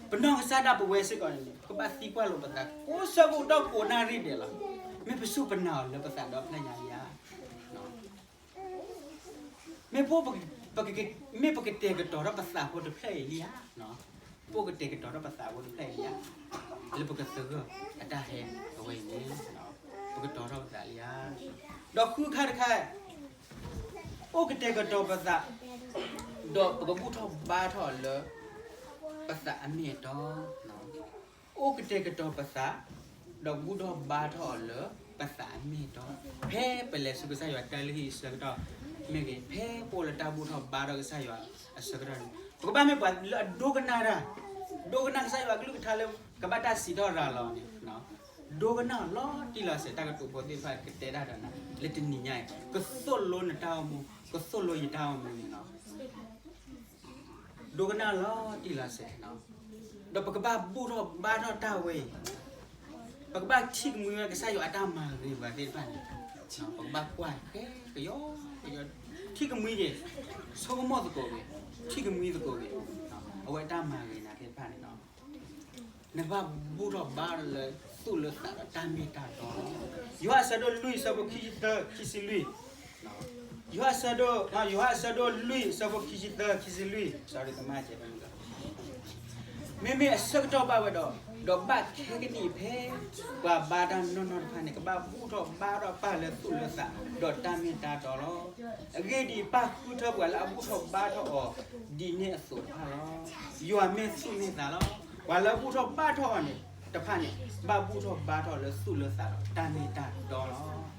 ပနီၢ်ကစၢ်ဒၣ်ပဝဲစ့ၢ်ကီးန့ၣ် ပကဘၣ်သံကွၢ်လိာ်ပသး ကိးဆၢကတီၢ်ကိးနၣ်ရံၣ်ဒဲးလီၤ. မ့ၢ်ပစူၢ်ပနာ်အီၤလၢပသးဒီဖျၢၣ်ညါဧါ. မ့ၢ်ပ, မ့ၢ်ပကတဲာ်ကတီၤထီၣ်ပသးဖိတဖျၢၣ်အံၤလံဧါ. ပကတဲာ်ကတီၤထီၣ်ပသးဖိတဖျၢၣ်အံၤလံဧါ. လၢပကသဂၢၢ်အတၢ်ဟဲအဝဲအံၤန့ၣ် ပကတီၤထီၣ်ပသးလံဧါ. ဒီးဃုခါတခါ အိၣ်ကတဲာ်ကတီၤပသး ဒီးပကဘူၣ်ထီၣ်ဘါထီၣ်အီၤလၢ ပသးအမ့ၢ်အတီ, အိၣ်ကတဲာ်ကတီၤပသး ဒီးဘူၣ်ထီၣ်ဘါထီၣ်အီၤလၢပသးအမ့ၢ်အတီ, ဖဲပလဲၤဆူကစၢ်ယွၤတၢ်လုၢ်ဟံၣ်အဆၢကတီၢ်မ့ၢ်ဂ့ၤ, ဖဲပအိၣ်လၢတၢ်ဘူၣ်ထီၣ်ဘါထီၣ်ကစၢ်ယွၤအဆၢကတီၢ်န့ၣ် ပကဘၣ်မ့ၢ်ပှၤလၢအဒိကနၣ်တၢ်, ဒိကနၣ်ကစၢ်ယွၤအကလုၢ်ကထါလၢကဘၣ်တၢ်စံးထီၣ်ရၤလီၤန့ၣ်, ဒိကနၣ်အီၤလီၤတံၢ်လီၤဆဲး တၢ်ကတိၤဖိသ့ၣ်တဖၣ်ကတဲတၢ်ဒီးနၤ လၢတနံၤညါအံၤ ကသိၣ်လိနတၢ်အိၣ်မူ ကသိၣ်လိယတၢ်အိၣ်မူန့ၣ်လီၤ. ဒိကနၣ်လီၤတံၢ်လီၤဆဲး, ဒီးပကဘၣ်ဘူၣ်ထီၣ်ဘါထီၣ်တၢ်ဝဲအံၤ, ပကဘၣ်ထံၣ်ကမှံဝဲကစၢ်ယွၤအတၢ်မၤဂ့ၤပှၤသ့ၣ်တဖၣ်န့ၣ်, ပကဘၣ်ကွၢ်ဃဲကယီကယီ, ထံၣ်ကမှံက့ၤ, ဆိကမိၣ်သကိးက့ၤ, ထံၣ်ကမှံသကိးက့ၤ, အဝဲအတၢ်မၤဂ့ၤနၤသ့ၣ်တဖၣ်န့ၣ်လီၤ. နကဘၣ်ဘူၣ်ထီၣ်ဘါထီၣ်လၢသူၣ်လၢသးဒီးတၢ်မ့ၢ်တၢ်တီလီၤ. ယိၤဟၣ်အဆၢဒိၣ်လွံၢ်အဆၢဖိခံဆံသၢ ခံဆံလွံၢ်, ယိၤဟၣ်အဆၢဒိၣ်, ယိၤဟၣ်အဆၢဒိၣ်လွံၢ်အဆၢဖိခံဆံသၢ ခံဆံလွံၢ်, sorry ကမၣ်ကဲးဖဲန့ၣ်လီၤ. မ့မ့ၢ်အဆၢကတီၢ်ဘၣ်ဝဲဒီး, ဒီးဘၣ်ခဲကနံၣ်အံၤဖဲ ပှၤဘါတၢ်နီၢ်နီၢ်တဖၣ်န့ၣ် ကဘၣ်ဘူၣ်ထီၣ်ဘါထီၣ်ပၢ်လၢသူၣ်လၢသး ဒီးတၢ်မ့ၢ်တၢ်တီလီၤ. အဂ့ၢ်ဒ်အံၤ, ပၢ်ဃုထၢပှၤလၢအဘူၣ်ထီၣ်ဘါထီၣ်အီၤ ဒ်န့ၣ်အသိးတဖၣ်လီၤ. ယွၤမ့ၢ်သူၣ်မ့ၢ်သးလီၤ. ပှၤလၢအဘူၣ်ထီၣ်ဘါထီၣ်အီၤန့ၣ်တဖၣ်န့ၣ် ဘၣ်ဘူၣ်ထီၣ်ဘါထီၣ်လၢသူၣ်လၢသးဒီးတၢ်မ့ၢ်တၢ်တီလီၤ.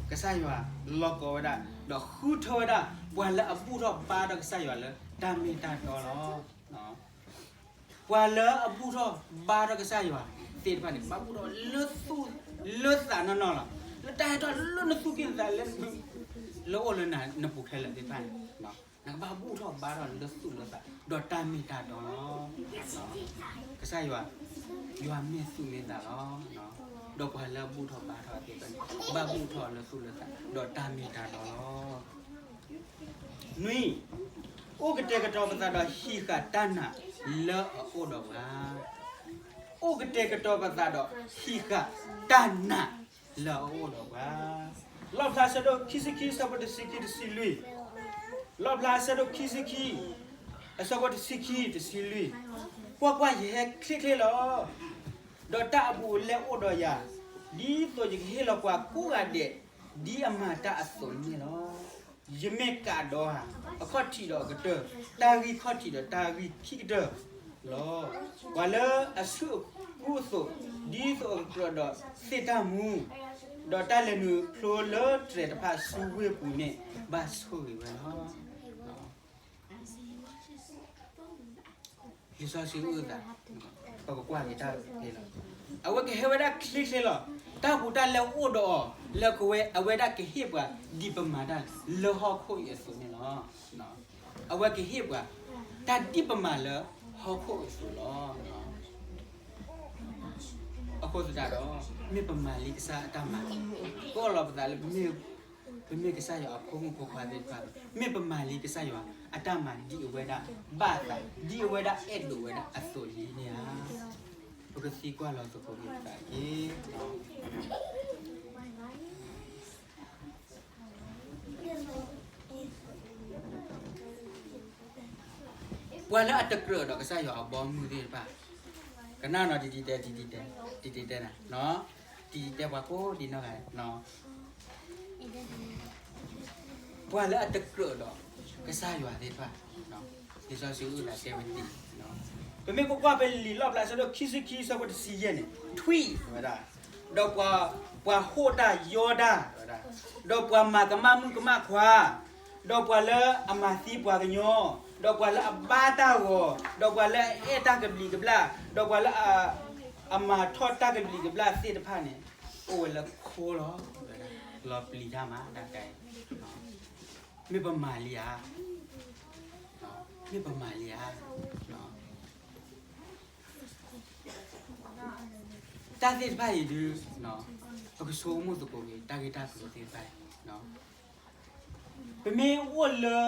ကစၢ်ယွၤလီၤကီဝဲဒၣ်, ဒီးဃုထၢဝဲဒၣ် ပှၤလၢအဘူၣ်ထီၣ်ဘါထီၣ်ကစၢ်ယွၤလၢတၢ်မ့ၢ်တၢ်တီလီၤ. ပှၤလၢအဘူၣ်ထီၣ်ဘါထီၣ်ကစၢ်ယွၤသ့ၣ်တဖၣ်န့ၣ် ဘၣ်ဘူၣ်ထီၣ်လၢသူၣ်လၢသးနီၢ်နီၢ်လီၤ. လၢတၢ်ဟဲထီၣ်လၢနသူၣ်ကံၢ်နသးလၢ လၢအိၣ်လၢနပူၤခဲလၢာ်သ့ၣ်တဖၣ်န့ၣ်, နကဘၣ်ဘူၣ်ထီၣ်ဘါထီၣ်လၢသူၣ်လၢသး ဒီးတၢ်မ့ၢ်တၢ်တီလီၤ. ကစၢ်ယွၤ, ယွၤမ့ၢ်သူၣ်မ့ၢ်သးလီၤ. ဒီးပှၤလၢအဘူၣ်ထီၣ်ဘါထီၣ်သ့ၣ်တဖၣ်န့ၣ် ကဘၣ်ဘူၣ်ထီၣ်လၢသူၣ်လၢသး ဒီးတၢ်မ့ၢ်တၢ်တီလီၤ. နွံ, အိၣ်ကတဲာ်ကတီၤပသးဒီးဟံးဃာ်တၢ်နာ်လၢအအိၣ်ဒီးပှၤ အိၣ်ကတဲာ်ကတီၤပသးဒီးဟံးဃာ်တၢ်နာ်လၢအအိၣ်ဒီးပှၤ. လီၣ်ဖျါဆၢဒိၣ်ခံဆံခံ အဆၢဖိတဆံခံ တဆံလွံၢ်, လီၣ်ဖျါဆၢဒိၣ်ခံဆံခံ အဆၢဖိတဆံခံ တဆံလွံၢ်, ကွၢ်ကွၢ်, ယဟဲချ့ချ့လီၤ. ဒီးတၢ်အဘူးအလဲအိၣ်ဒီးယၤ, ဒ်သိးယကဟ့ၣ်လီၤပှၤကိးဂၤဒဲး ဒ်အမၤတၢ်အသိးန့ၣ်လီၤ. ယမ့ၢ်ကးဒီးဧါ, အခီၣ်ထံးဒီးအကတၢၢ်, တၢ်ဂံၢ်ခီၣ်ထံးဒီးတၢ်ဂံၢ်ခံကတၢၢ်လီၤ. ပှၤလၢအဆူၣ်အကူအသိး, ဒ်သိးအကကြၢးဒီးသ့ၣ်တၢ်မူ, ဒီးတၢ်လဲၤနုာ်ဖျိလၢတြဲၤတဖၣ်ဆူဝ့ၢ်ပူၤန့ၣ် ဘၣ်ဆိၣ်ဂ့ၤဝဲလီၤ. လံာ်စီဆှံအုၣ်သး, ပကကွၢ်က့ၤတၢ်ဂ့ၢ်လီၤ. အဝဲကဟဲဝဲဒၣ်ချ့ချ့လီၤ. တၢ်ဘူးတၢ်လဲအိၣ်ဒီးအီၤ လၢကဝဲ အဝဲဒၣ်ကဟ့ၣ်ပှၤဒ်ပမၤတၢ်လၢဟီၣ်ခိၣ်အံၤအသိးန့ၣ်လီၤ. အဝဲကဟ့ၣ်ပှၤ တၢ်ဒ်ပမၤလၢဟီၣ်ခိၣ်အံၤအသိးလီၤ. အဃိသတးဒီး မ့ၢ်ပမၤလံကစၢ်အတၢ်မၤ, ကအိၣ်လီၤပသးလၢ ပမ့ၢ်ကစၢ်ယွၤအဖိမုၣ်ဖိခွါသ့ၣ်တဖၣ်, မ့ၢ်ပမၤလံကစၢ်ယွၤအတၢ်မၤဒ်အဝဲဒၣ်ဘၣ်သး, ဒ်အဝဲဒၣ်အဲၣ်ဒိးဝဲဒၣ်အသိးလံန့ၣ်ဧါ. ပကသံကွၢ်လီၤသကိးက့ၤသးက့ၤ ပှၤလၢအတကြၢးဒီးကစၢ်ယွၤအဘီအမုၢ်သ့ၣ်တဖၣ်, ကနၣ်နီၤ တံၤတံၤတဲ, တံၤတံၤတဲ, တံၤတံၤတဲနၤ, တံၤတံၤတဲပှၤကိးဒံနီၢ်ဂၤ, ပှၤလၢအတကြၢးဒီးကစၢ်ယွၤသ့ၣ်တဖၣ်, လံာ်စီဆှံအုၣ်သးတဲဝဲဒ်အံၤ, ပမ့ၢ်ကွၢ်ကွၢ်ဖဲလံာ်လီၣ်ဖျါဆၢဒိၣ်ခံဆံခံ အဆၢဖိတဆံယဲၢ်န့ၣ်, ထွံၣ်ဝဲဒၣ်, ဒီးပှၤဟိၣ်တၢ်ယီတၢ်ဝဲဒၣ်, ဒီးပှၤမၤကမၣ်မုၣ်ကမၣ်ခွါ, ဒီးပှၤလၢအမၤသံပှၤကညီ, ဒီးပှၤလၢအဘါတၢ်ဂီၤ, ဒီးပှၤလၢအအဲၣ်တၢ်ကဘျံးကဘျၣ်, ဒီးပှၤလၢအမၤထီၣ်တၢ်ကဘျံးကဘျၣ်သ့ၣ်တဖၣ်န့ၣ်, အိၣ်ဝဲလၢခိလီၤ, လီၤပျံၤတၢ်မးတၢ်ကါအံၤ, မ့ၢ်ပမၤလံဧါ, မ့ၢ်ပမၤလံဧါ, တၢ်သ့ၣ်တဖၣ်အံၤဒုး, ပကဆိကမိၣ်သကိးက့ၤ တၢ်ဂ့ၢ်တၢ်ကျိၤသ့ၣ်တဖၣ်အံၤ, ပမ့ၢ်အိၣ်လၢ,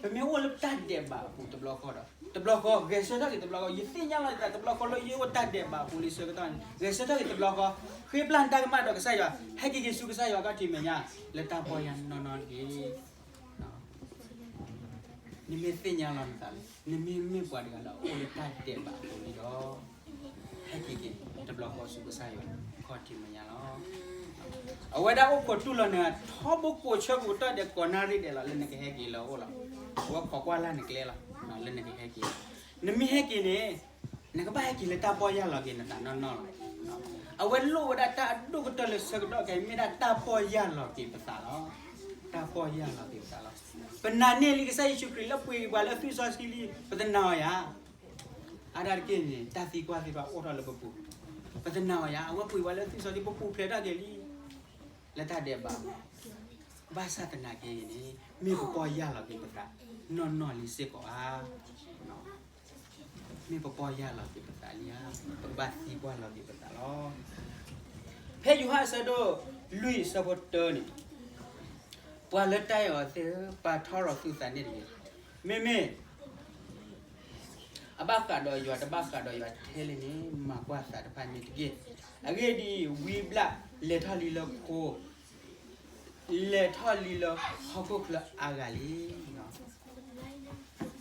ပမ့ၢ်အိၣ်လၢတၢ်ဒဲးဘးအပူၤတဘျီဃီဒီး, တဘျီဃီ ဂဲၤဆၢထၢၣ်က့ၤတဘျီဃီ, ယသ့ၣ်ညါလီၤယသးတဘျီဃီလၢယအိၣ်တၢ်ဒဲးဘးအပူၤလံအဆၢကတီၢ်န့ၣ်, ဂဲၤဆၢထၢၣ်က့ၤတဘျီဃီ, ဃ့ပျၢ်နတၢ်ကမၣ်ဒီးကစၢ်ယွၤ, ဟဲက့ၤက့ၤဆူကစၢ်ယွၤအခီၣ်ထံးမဲာ်ညါ, လၢတၢ်ပီၢ်ယၢ်နီၢ်နီၢ်တက့ၢ်. နမ့ၢ်သ့ၣ်ညါလီၤနသးလၢ နမ့ၢ်မ့ၢ်ပှၤတဂၤလၢအအိၣ်လၢတၢ်ဒဲးဘးအပူၤလံဒီး, ဟဲက့ၤက့ၤတဘျီဃီဆူကစၢ်ယွၤအခီၣ်ထံးမဲာ်ညါလီၤ. အဝဲဒၣ်အိၣ်ခိးတူၢ်လိာ်နၤ ထီဘိကိးဆၢကတီၢ်ဒဲးကိးနၣ်ရံၣ်ဒဲးလီၤ လၢနကဟဲက့ၤလၢအအိၣ်လီၤ. အဝဲခိးကွၢ်လၢ်နကျဲလီၤ, လၢနကဟဲက့ၤ, နမ့ၢ်ဟဲက့ၤန့ၣ်, နကဘၣ်ဟဲက့ၤလၢတၢ်ပီၢ်ယၢ်လီၤက့ၤနသးနီၢ်နီၢ်လီၤ. အဝဲလိၣ်ဝဲဒၣ်တၢ်အဒိၣ်ကတၢၢ်လၢဆၢကတီၢ်ခဲအံၤ မ့ၢ်ဒၣ်တၢ်ပီၢ်ယၢ်လီၤက့ၤပသးလီၤ. တၢ်ပီၢ်ယၢ်လီၤက့ၤပသးလီၤ. ပနာ်န့ၢ်လံကစၢ်ယ့ၣ်ၡူးခရံာ်လၢပှ့ၤက့ၤပှၤလၢသွံၣ်စီဆှံလံ, ပတနာ်အီၤယၤ. အါဒၣ်တက့ၢ်န့ၣ် တၢ်သံကွၢ်သ့ၣ်တဖၣ်အိၣ်ထီၣ်လၢပပူၤ, ပတနာ်အီၤယၤ, အဝဲပှ့ၤပှၤလၢသွံၣ်စီဆှံ ပပူၤဖျဲးထီၣ်က့ၤလံ လၢတၢ်ဒဲးဘး, ဘၣ်ဆၣ်သနာ်က့န့ၣ် မ့ၢ်ပပီၢ်ယၢ်လီၤက့ၤပသး နီၢ်နီၢ်လံစ့ၢ်ကီးဧါ. မ့ၢ်ပပီၢ်ယၢ်လီၤက့ၤပသးလံဧါ, ပကဘၣ်သံကွၢ်လီၤက့ၤပသးလီၤ. ဖဲယိၤဟၣ်အဆၢဒိၣ်လွံၢ်အဆၢဖိတၢန့ၣ်, ပှၤလၢတၢ်အဲၣ်အီၤသ့ၣ်ဧၢ, ပာ်ထီၣ်ထီၣ်သုသးန့ၣ်တဂ့ၤ. မ့မ့ၢ် အဘၣ်ဃးဒီးယွၤ တဘၣ်ဃးဒီးယွၤထဲလဲၣ်န့ၣ် မၤကွၢ်သးတဖၣ်န့ၣ်တက့ၢ်. အဂ့ၢ်ဒ်အံၤ, ဝံဘျၣ်လဲၤထီၣ်လံလၢခိ, လဲၤထီၣ်လံလၢဟီၣ်ခိၣ်ချၢအါဂၤလံ.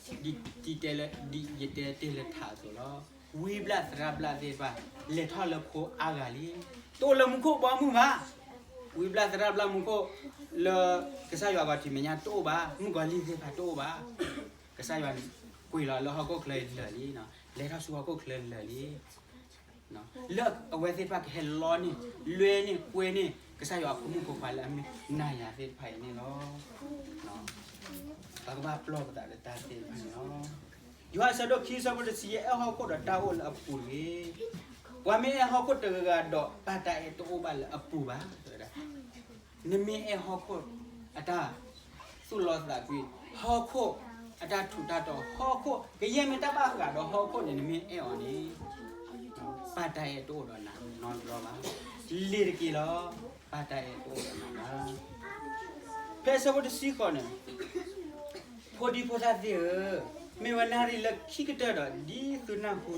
ဒ်တဲလၢ ဒ်ယတဲတ့ၢ်လၢထးအသိးလီၤ. ဝံဘျၣ်သရၣ်ဘျၣ်သ့ၣ်တဖၣ် လဲၤထီၣ်လၢခိအါဂၤလံ. တအိၣ်လၢမူခိၣ်ဘီမုၢ်ဘၣ်. ဝံဘျၣ်သရၣ်ဘျၣ်မူခိၣ် လၢကစၢ်ယွၤအခီၣ်ထံးမဲာ်ညါတအိၣ်ဘၣ်. မုၣ်ကီၤလံၢ်သ့ၣ်တဖၣ်တအိၣ်ဘၣ်. ကစၢ်ယွၤကွံာ်လီၤလၢဟီၣ်ခိၣ်ချၢလၢာ်လံ, လဲၤထီၣ်ဆူဟီၣ်ခိၣ်ချၢလၢာ်လံ. လၢအဝဲသ့ၣ်တဖၣ်ကဟဲလီန့ၢ်, လွဲန့ၢ်, ကွဲန့ၢ် ကစၢ်ယွၤအဖိမုၣ်ဖိခွါလၢအမ့ၢ်နၤယၤသ့ၣ်တဖၣ်အံၤန့ၣ်လီၤ. ပကဘၣ်ပျီၢ်ပသးလၢတၢ်သ့ၣ်တဖၣ်န့ၣ်လီၤ. ယိၤဟၣ်အဆၢဒိၣ်ခံ အဆၢဖိတဆံယဲၢ်, အဲၣ်ဟီၣ်ခိၣ်ဒီးတၢ်အိၣ်လၢအပူၤတဂ့ၤ. ပှၤမ့ၢ်အဲၣ်ဟီၣ်ခိၣ်တဂၤဂၤဒီး ပၢ်တၢ်အဲၣ်တအိၣ်ဘၣ်လၢအပူၤဘၣ်. နမ့ၢ်အဲၣ်ဟီၣ်ခိၣ် အတၢ်သူၣ်လီသးကွံ, ဟီၣ်ခိၣ်အတၢ်ထူးတၢ်တီၤ, ဟီၣ်ခိၣ်ကယဲၢ်မ့ၢ်တၢ်ဘၣ်ဃးဒီးဟီၣ်ခိၣ်န့ၣ် နမ့ၢ်အဲၣ်အီၤန့ၣ်, ပၢ်တၢ်အဲၣ်တအိၣ်ဒီးနၤနီတဘျီဘၣ်. လ့ၤတက့ၢ်လီၤ, ပၢ်တၢ်အဲၣ်တအိၣ်ဒီးနၤဘၣ်. ဖဲအဆၢဖိတဆံဃိးန့ၣ်, ဖိဒံဖိသၣ်သ့ၣ်ဧၢ, မ့ၢ်ဝဲနၣ်ရံၣ်လၢခံကတၢၢ်ဒီး ဒ်သုနၢ်ဟူ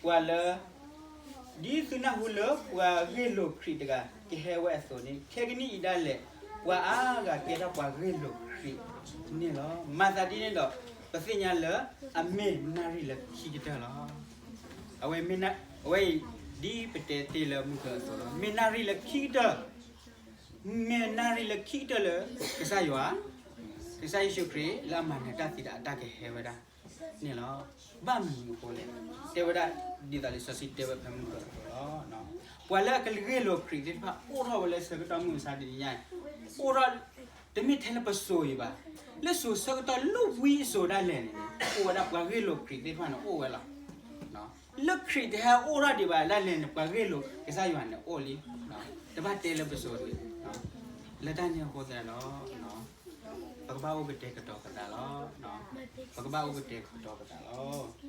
ပှၤလၢ ဒ်သုနၢ်ဟူလၢပှၤဂ့ၢ်လိာ်ခရံာ်တဂၤကဟဲဝဲအသိးန့ၣ်, ခဲကနံၣ်အံၤဒၣ်လဲာ် ပှၤအါဂၤကဲထီၣ်ပှၤဂ့ၢ်လိာ်ခရံာ်န့ၣ်လီၤ. မၤသးဒ်န့ၣ်ဒီး ပသ့ၣ်ညါလၢအမ့ၢ်နၣ်ရံၣ်လၢခံကတၢၢ်လီၤ. အဝဲမ့ၢ်, အဝဲအံၤ ဒ်ပတဲတ့ၢ်လၢမုၢ်ကၢအသိးလီၤ. မ့ၢ်နၣ်ရံၣ်လၢခံကတၢၢ်, မ့ၢ်နၣ်ရံၣ်လၢခံကတၢၢ်လၢ ကစၢ်ယွၤ, ကစၢ်ယ့ၣ်ၡူးခရံာ်လၢအမၤနၢၤတၢ်သံတၢ်အတၢ်ကဟဲဝဲဒၣ်န့ၣ်လီၤ. ဘၣ်မနုၤအဃိလဲၣ်, တဲဝဲဒၣ်ဒ်သိးလံာ်စီဆှံတဲဝဲဖဲမုၢ်ကၢအသိးလီၤ. ပှၤလၢအကဂ့ၢ်လိာ်ခရံာ်သ့ၣ်တဖၣ် အိၣ်ထီၣ်ဝဲလၢဆၢကတီၢ်မုၢ်မဆါတနံၤညါအံၤ, အိၣ်ထီၣ်, တမ့ၢ်ထဲလၢပစိၤအံၤဘၣ်, လၢစိၤဆၢကတီၢ်လၢဝံအစိၤဒၣ်လဲာ်န့ၣ် အိၣ်ဝဲဒၣ်ပှၤဂ့ၢ်လိာ်ခရံာ်သ့ၣ်တဖၣ်န့ၣ် အိၣ်ဝဲလီၤ. လၢခရံာ်တဟဲအိၣ်ထီၣ်ဒံးဘၣ်ဒၣ်လဲာ်န့ၣ် ပှၤဂ့ၢ်လိာ်ကစၢ်ယွၤန့ၣ်အိၣ်လံ, တဘၣ်တဲလၢပစိၤတဂ့ၤ. လၢတၢ်န့ၣ်အဃိသတးဒီး ပကဘၣ်အိၣ်ကတဲာ်ကတီၤပသးလီၤ. ပကဘၣ်အိၣ်ကတဲာ်ကတီၤပသးလီၤ.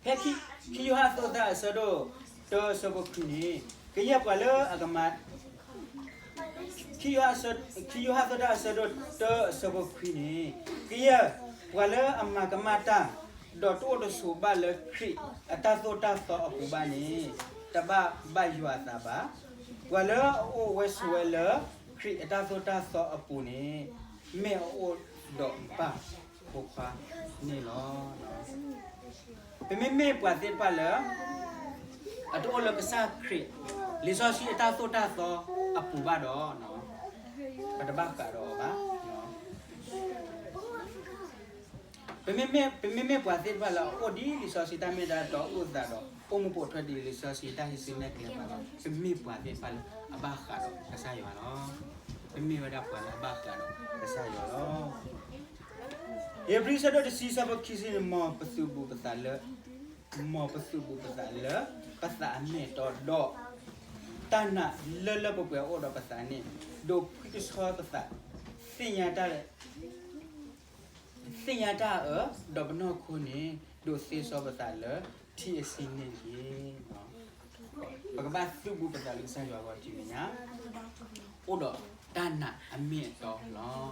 ဖဲခံယိၤဟၣ်အဆၢဒိၣ်တၢအဆၢဖိခွံန့ၣ်, ကယဲၢ်ပှၤလၢအကမၤ ခံယိၤဟၣ်အဆၢဒိၣ်တၢအဆၢဖိခွံန့ၣ်, ကယဲၢ်ပှၤလၢအမၤကမၣ်တၢ်, ဒီးတအိၣ်တဆိးဘၣ်လၢခရံာ်အတၢ်သိၣ်တၢ်သီအပူၤဘၣ်န့ၣ်, တဘၣ်ဘၣ်ယွၤအသးဘၣ်. ပှၤလၢအအိၣ်ဝဲဆိးဝဲလၢခရံာ်အတၢ်သိၣ်တၢ်သီအပူၤန့ၣ်, မ့ၢ်အအိၣ်ဒီးပၢ်ဖိခွါန့ၣ်လီၤ. ပမ့မ့ၢ်ပှၤသ့ၣ်တဖၣ်လၢ အတအိၣ်လၢကစၢ်ခရံာ် လံာ်စီဆှံအတၢ်သိၣ်တၢ်သီအပူၤဘၣ်ဒီး, ပတဘၣ်ဃးဒီးအီၤဘၣ်. ပမ့မ့ၢ်ပှၤသ့ၣ်တဖၣ်လၢအအိၣ်ဒ်လံာ်စီဆှံတၢ်မ့ၢ်တၢ်တီအုၣ်အသးဒီး အိၣ်မူပိာ်ထွဲဒ်လံာ်စီဆှံတၢ်ဟံးစုနဲၣ်ကျဲဘၣ်ဒီး, ပမ့ၢ်ပှၤသ့ၣ်တဖၣ်လၢအဘၣ်ဃးဒီးကစၢ်ယွၤလီၤ. ပမ့ၢ်ဝဲဒၣ်ပှၤလၢအဘၣ်ဃးဒီးကစၢ်ယွၤလီၤ. ဧ့ၤဘြံၤဆၢဒိၣ်တဆံဆၢဖိခံဆံန့ၣ်, မ်ပသုးဘူးပသးလၢ မ်ပသုးဘူးပသးလၢ ပသးအမ့ၢ်အတီဒီး တၢ်နာ်လၢလၢပှဲၤပှဲၤအိၣ်ဒီးပသးန့ၣ်, ဒိးဖှံကဆှီပသး, သ့ၣ်ညါတၢ် သ့ၣ်ညါတၢ်အၢ, ဒီးပနီၢ်ခိန့ၣ် ဒိးသ့စီပသးလၢထံအဆံးန့ၣ်တက့ၢ်. ပကဘၣ်သုးဘူးပသးလၢကစၢ်ယွၤအဂီၢ်တနံၤညါ, အိၣ်ဒီးတၢ်နာ်အမ့ၢ်အတီလီၤ.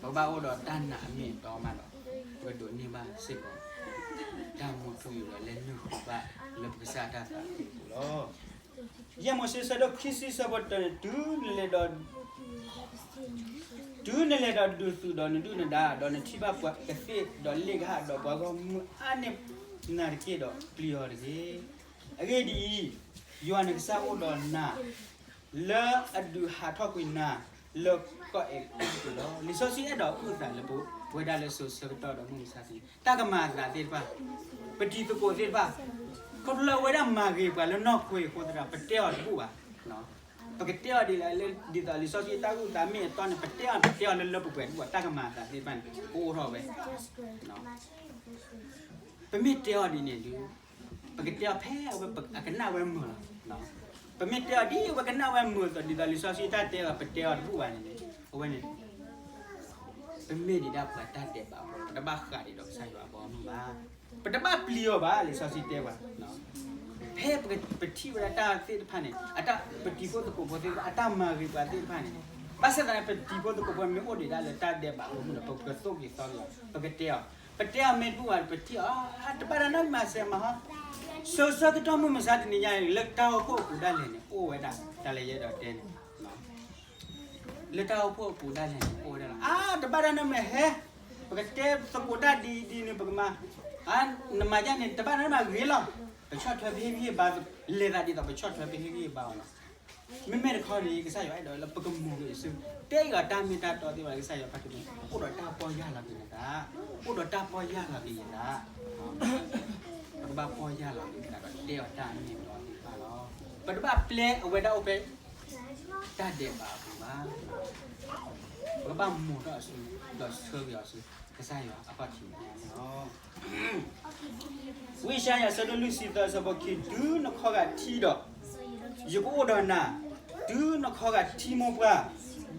ပကဘၣ်အိၣ်ဒီးတၢ်နာ်အမ့ၢ်အတီမးဒီး, ပကဒိးန့ၢ်ဘၣ်စ့ၢ်ကီး တၢ်မူထူယိာ်ဒီးလဲၤနုာ်ဃုာ်ဘၣ်လၢပကစၢ်တၢ်သးအပူၤလီၤ. ယဲၢ်မိၤၡ့ဆၢဒိၣ်ခံဆံဆၢဖိတၢန့ၣ်, တုၤနလဲၤဒီး တုၤနလဲၤဒီးဒုးသုးဒီးနဒုၣ်နဒါ, ဒီးနထံၣ်ဘၣ်ပှၤကသ့ၣ်ဒီးလ့ၣ်ကဟၣ်, ဒီးပှၤဂီၢ်မုၢ်အါန့ၢ်နၤတက့ၢ်ဒီး, ပျံၤအီၤတဂ့ၤ. အဂ့ၢ်ဒ်အံၤ, ယွၤနကစၢ်အိၣ်ဒီးနၤ လၢအဒုးဟးထီၣ်ကွံာ်နၤလၢကီၢ်အဲၤကူပတူးလီၤ. လံာ်စီဆှံအဲၣ်ဒိးအုၣ်အသးလၢပဝဲဒၣ်လၢစိၤဆၢကတီၢ်ဒီးမုၢ်မဆါတနံၤ, တၢ်ကမၤအသးသ့ၣ်တဖၣ်, ပတံၤသကိးသ့ၣ်တဖၣ်, ခီဖျိလၢအဝဲဒၣ်မၤဂ့ၤပှၤလၢနီၢ်ခိအံၤအဃိသတးဒီး ပတဲအီၤတဘူၣ်ဘၣ်. ပကတဲအီၤဒ်လဲၣ်, ဒ်သိးလံာ်စီဆှံတၢ်အုၣ်အသးမ့ၢ်အတီန့ၣ် ပတဲအီၤ, ပတဲအီၤလၢလၢပှဲၤပှဲၤတဘူၣ်ဘၣ်. တၢ်ကမၤအသးသ့ၣ်တဖၣ်န့ၣ် ကအိၣ်ထီၣ်ဝဲ ပမ့ၢ်တဲအီၤဒ်န့ၣ်ဒီး, ပကတဲအီၤဖဲအဝဲအကနၣ်ဝဲမုာ်လီၤ. ပမ့ၢ်တဲအီၤဒ်အဝဲကနၣ်ဝဲမုာ်အသိး, ဒ်သိးလံာ်စီဆှံတၢ်တဲအီၤ ပတဲအီၤတဘူၣ်ဘၣ်န့ၣ်, အဝဲန့ၣ် ပမ့ၢ်ဒံးဒၣ်ပှၤတၢ်ဒဲးဘးဖိ, ပတဘၣ်ဃးဒံးဒီးကစၢ်ယွၤအဘီအမုၢ်ဘၣ်. ပတဘၣ်ပျံၤအီၤဘၣ်, လံာ်စီဆှံတဲပှၤ, ဖဲပထံၣ်ဝဲဒၣ်တၢ်သ့ၣ်တဖၣ်န့ၣ်, အတၢ်ပတံၤဖိသကိးဖိသ့ၣ်တဖၣ် အတၢ်မၤဂ့ၤပှၤသ့ၣ်တဖၣ်န့ၣ်, ဘၣ်ဆၣ်သနာ်က့ ပတံၤဖိသကိးဖိမ့ၢ်အိၣ်ဒံးဒၣ်လၢတၢ်ဒဲးဘးအပူၤဒီး ပကသိၣ်က့ၤသီက့ၤအီၤ, ပကတဲအီၤ, ပတဲအီၤမ့ၢ်တဘူၣ်ဘၣ် ပထံၣ်အီၤ, တဘၣ်တၢ်နီတမံၤ စဲးမၤဟီ, ဆၢဆၢကတီၢ်မုၢ်မဆါတနံၤညါအံၤ လၢတၢ်အိၣ်ဖှိၣ်အပူၤဒၣ်လဲာ်န့ၣ် အိၣ်ဝဲဒၣ်တၢ်လၢယအဲၣ်ဒိးတဲန့ၣ် လၢတၢ်အိၣ်ဖှိၣ်အပူၤဒၣ်လဲာ်န့ၣ် အိၣ်ဝဲဒၣ်လီၤ. အါ တဘၣ်တၢ်နီတမံၤဟဲ, ပကတဲသကိးတၢ်ဒ်အံၤဒ်န့ၣ် ပကမၤ, နမၤဒ်န့ၣ် တဘၣ်တၢ်နီတမံၤဂ့ၤလီၤ. ပဆီၣ်ထွဲပဟ့ၣ်ဂံၢ်ဟ့ၣ်ဘါ, လဲၤသးဒ်သိးပဆီၣ်ထွဲပဟ့ၣ်ဂံၢ်ဟ့ၣ်ဘါအီၤလီၤ. မ့မ့ၢ်တခီန့ၣ် ကစၢ်ယွၤအဲၣ်ဒိးလၢပကမူၤက့ၤဆူ တဲအီၤတၢ်မ့ၢ်တၢ်တီသ့ၣ်တဖၣ်လၢကစၢ်ယွၤဖးဒိၣ်န့ၣ် အိၣ်ဒီးတၢ်ပီၢ်ယၢ်လီၤက့ၤနသး, အိၣ်ဒီးတၢ်ပီၢ်ယၢ်လီၤက့ၤနသး, ပကဘၣ်ပီၢ်ယၢ်လီၤက့ၤနသးဒီးတဲအီၤတၢ်အမ့ၢ်အတီသ့ၣ်တဖၣ်လီၤ. ပတဘၣ်ပျဲအဝဲဒၣ်အိၣ်ဖဲ တၢ်ဒဲးဘးအပူၤဘၣ်. ပကဘၣ်မိာ်ထီၣ်အစု ဒီးဆၢက့ၤအီၤဆူ ကစၢ်ယွၤအပၢ်ထံးန့ၣ်လီၤ. ဝံယၡါယၤ အဆၢဒိၣ်လွံၢ်ဆံသၢ အဆၢဖိခံ, တုၤနခီဂာ်ထံဒီး ယကအိၣ်ဒီးနၤ, တုၤနခီဂာ်ထံမိၢ်ပှၢ်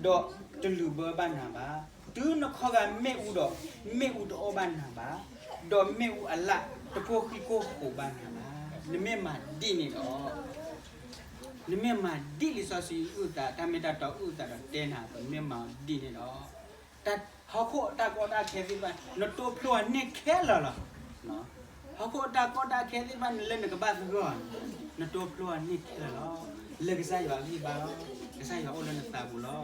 ဒီး တလုၣ်ဘၢဘၣ်နၤဘၣ်. တုၤနခီဂာ်မ့ၣ်အူဒီး မ့ၣ်အူတအီၣ်ဘၣ်နၤဘၣ်, ဒီးမ့ၣ်အူအလၣ်တကိၢ်ဃံကိၢ်ဃိးဘၣ်နၤဘၣ်. နမ့ၢ်မၤဒ်န့ၣ်ဒီး နမ့ၢ်မၤဒ်လံာ်စီဆှံအုၣ်သး တၢ်မ့ၢ်တၢ်တီအုၣ်သးဒီးတဲနၤ ပမ့ၢ်မၤဒ်န့ၣ်ဒီး ဟီၣ်ခိၣ်အတၢ်ကီတၢ်ခဲသ့ၣ်တဖၣ် နတိဖျိအီၤန့ၢ်ခဲလၢာ်လီၤ. ဟီၣ်ခိၣ်အတၢ်ကီတၢ်ခဲသ့ၣ်တဖၣ်န့ၣ် လၢနကဘၣ်သဂၢၢ်အီၤန့ၣ် နတိဖျိအီၤန့ၢ်ခဲလၢာ်လီၤ. လၢကစၢ်ယွၤအဂံၢ်ဘါလီၤ. ကစၢ်ယွၤအိၣ်လၢနသးပူၤလီၤ.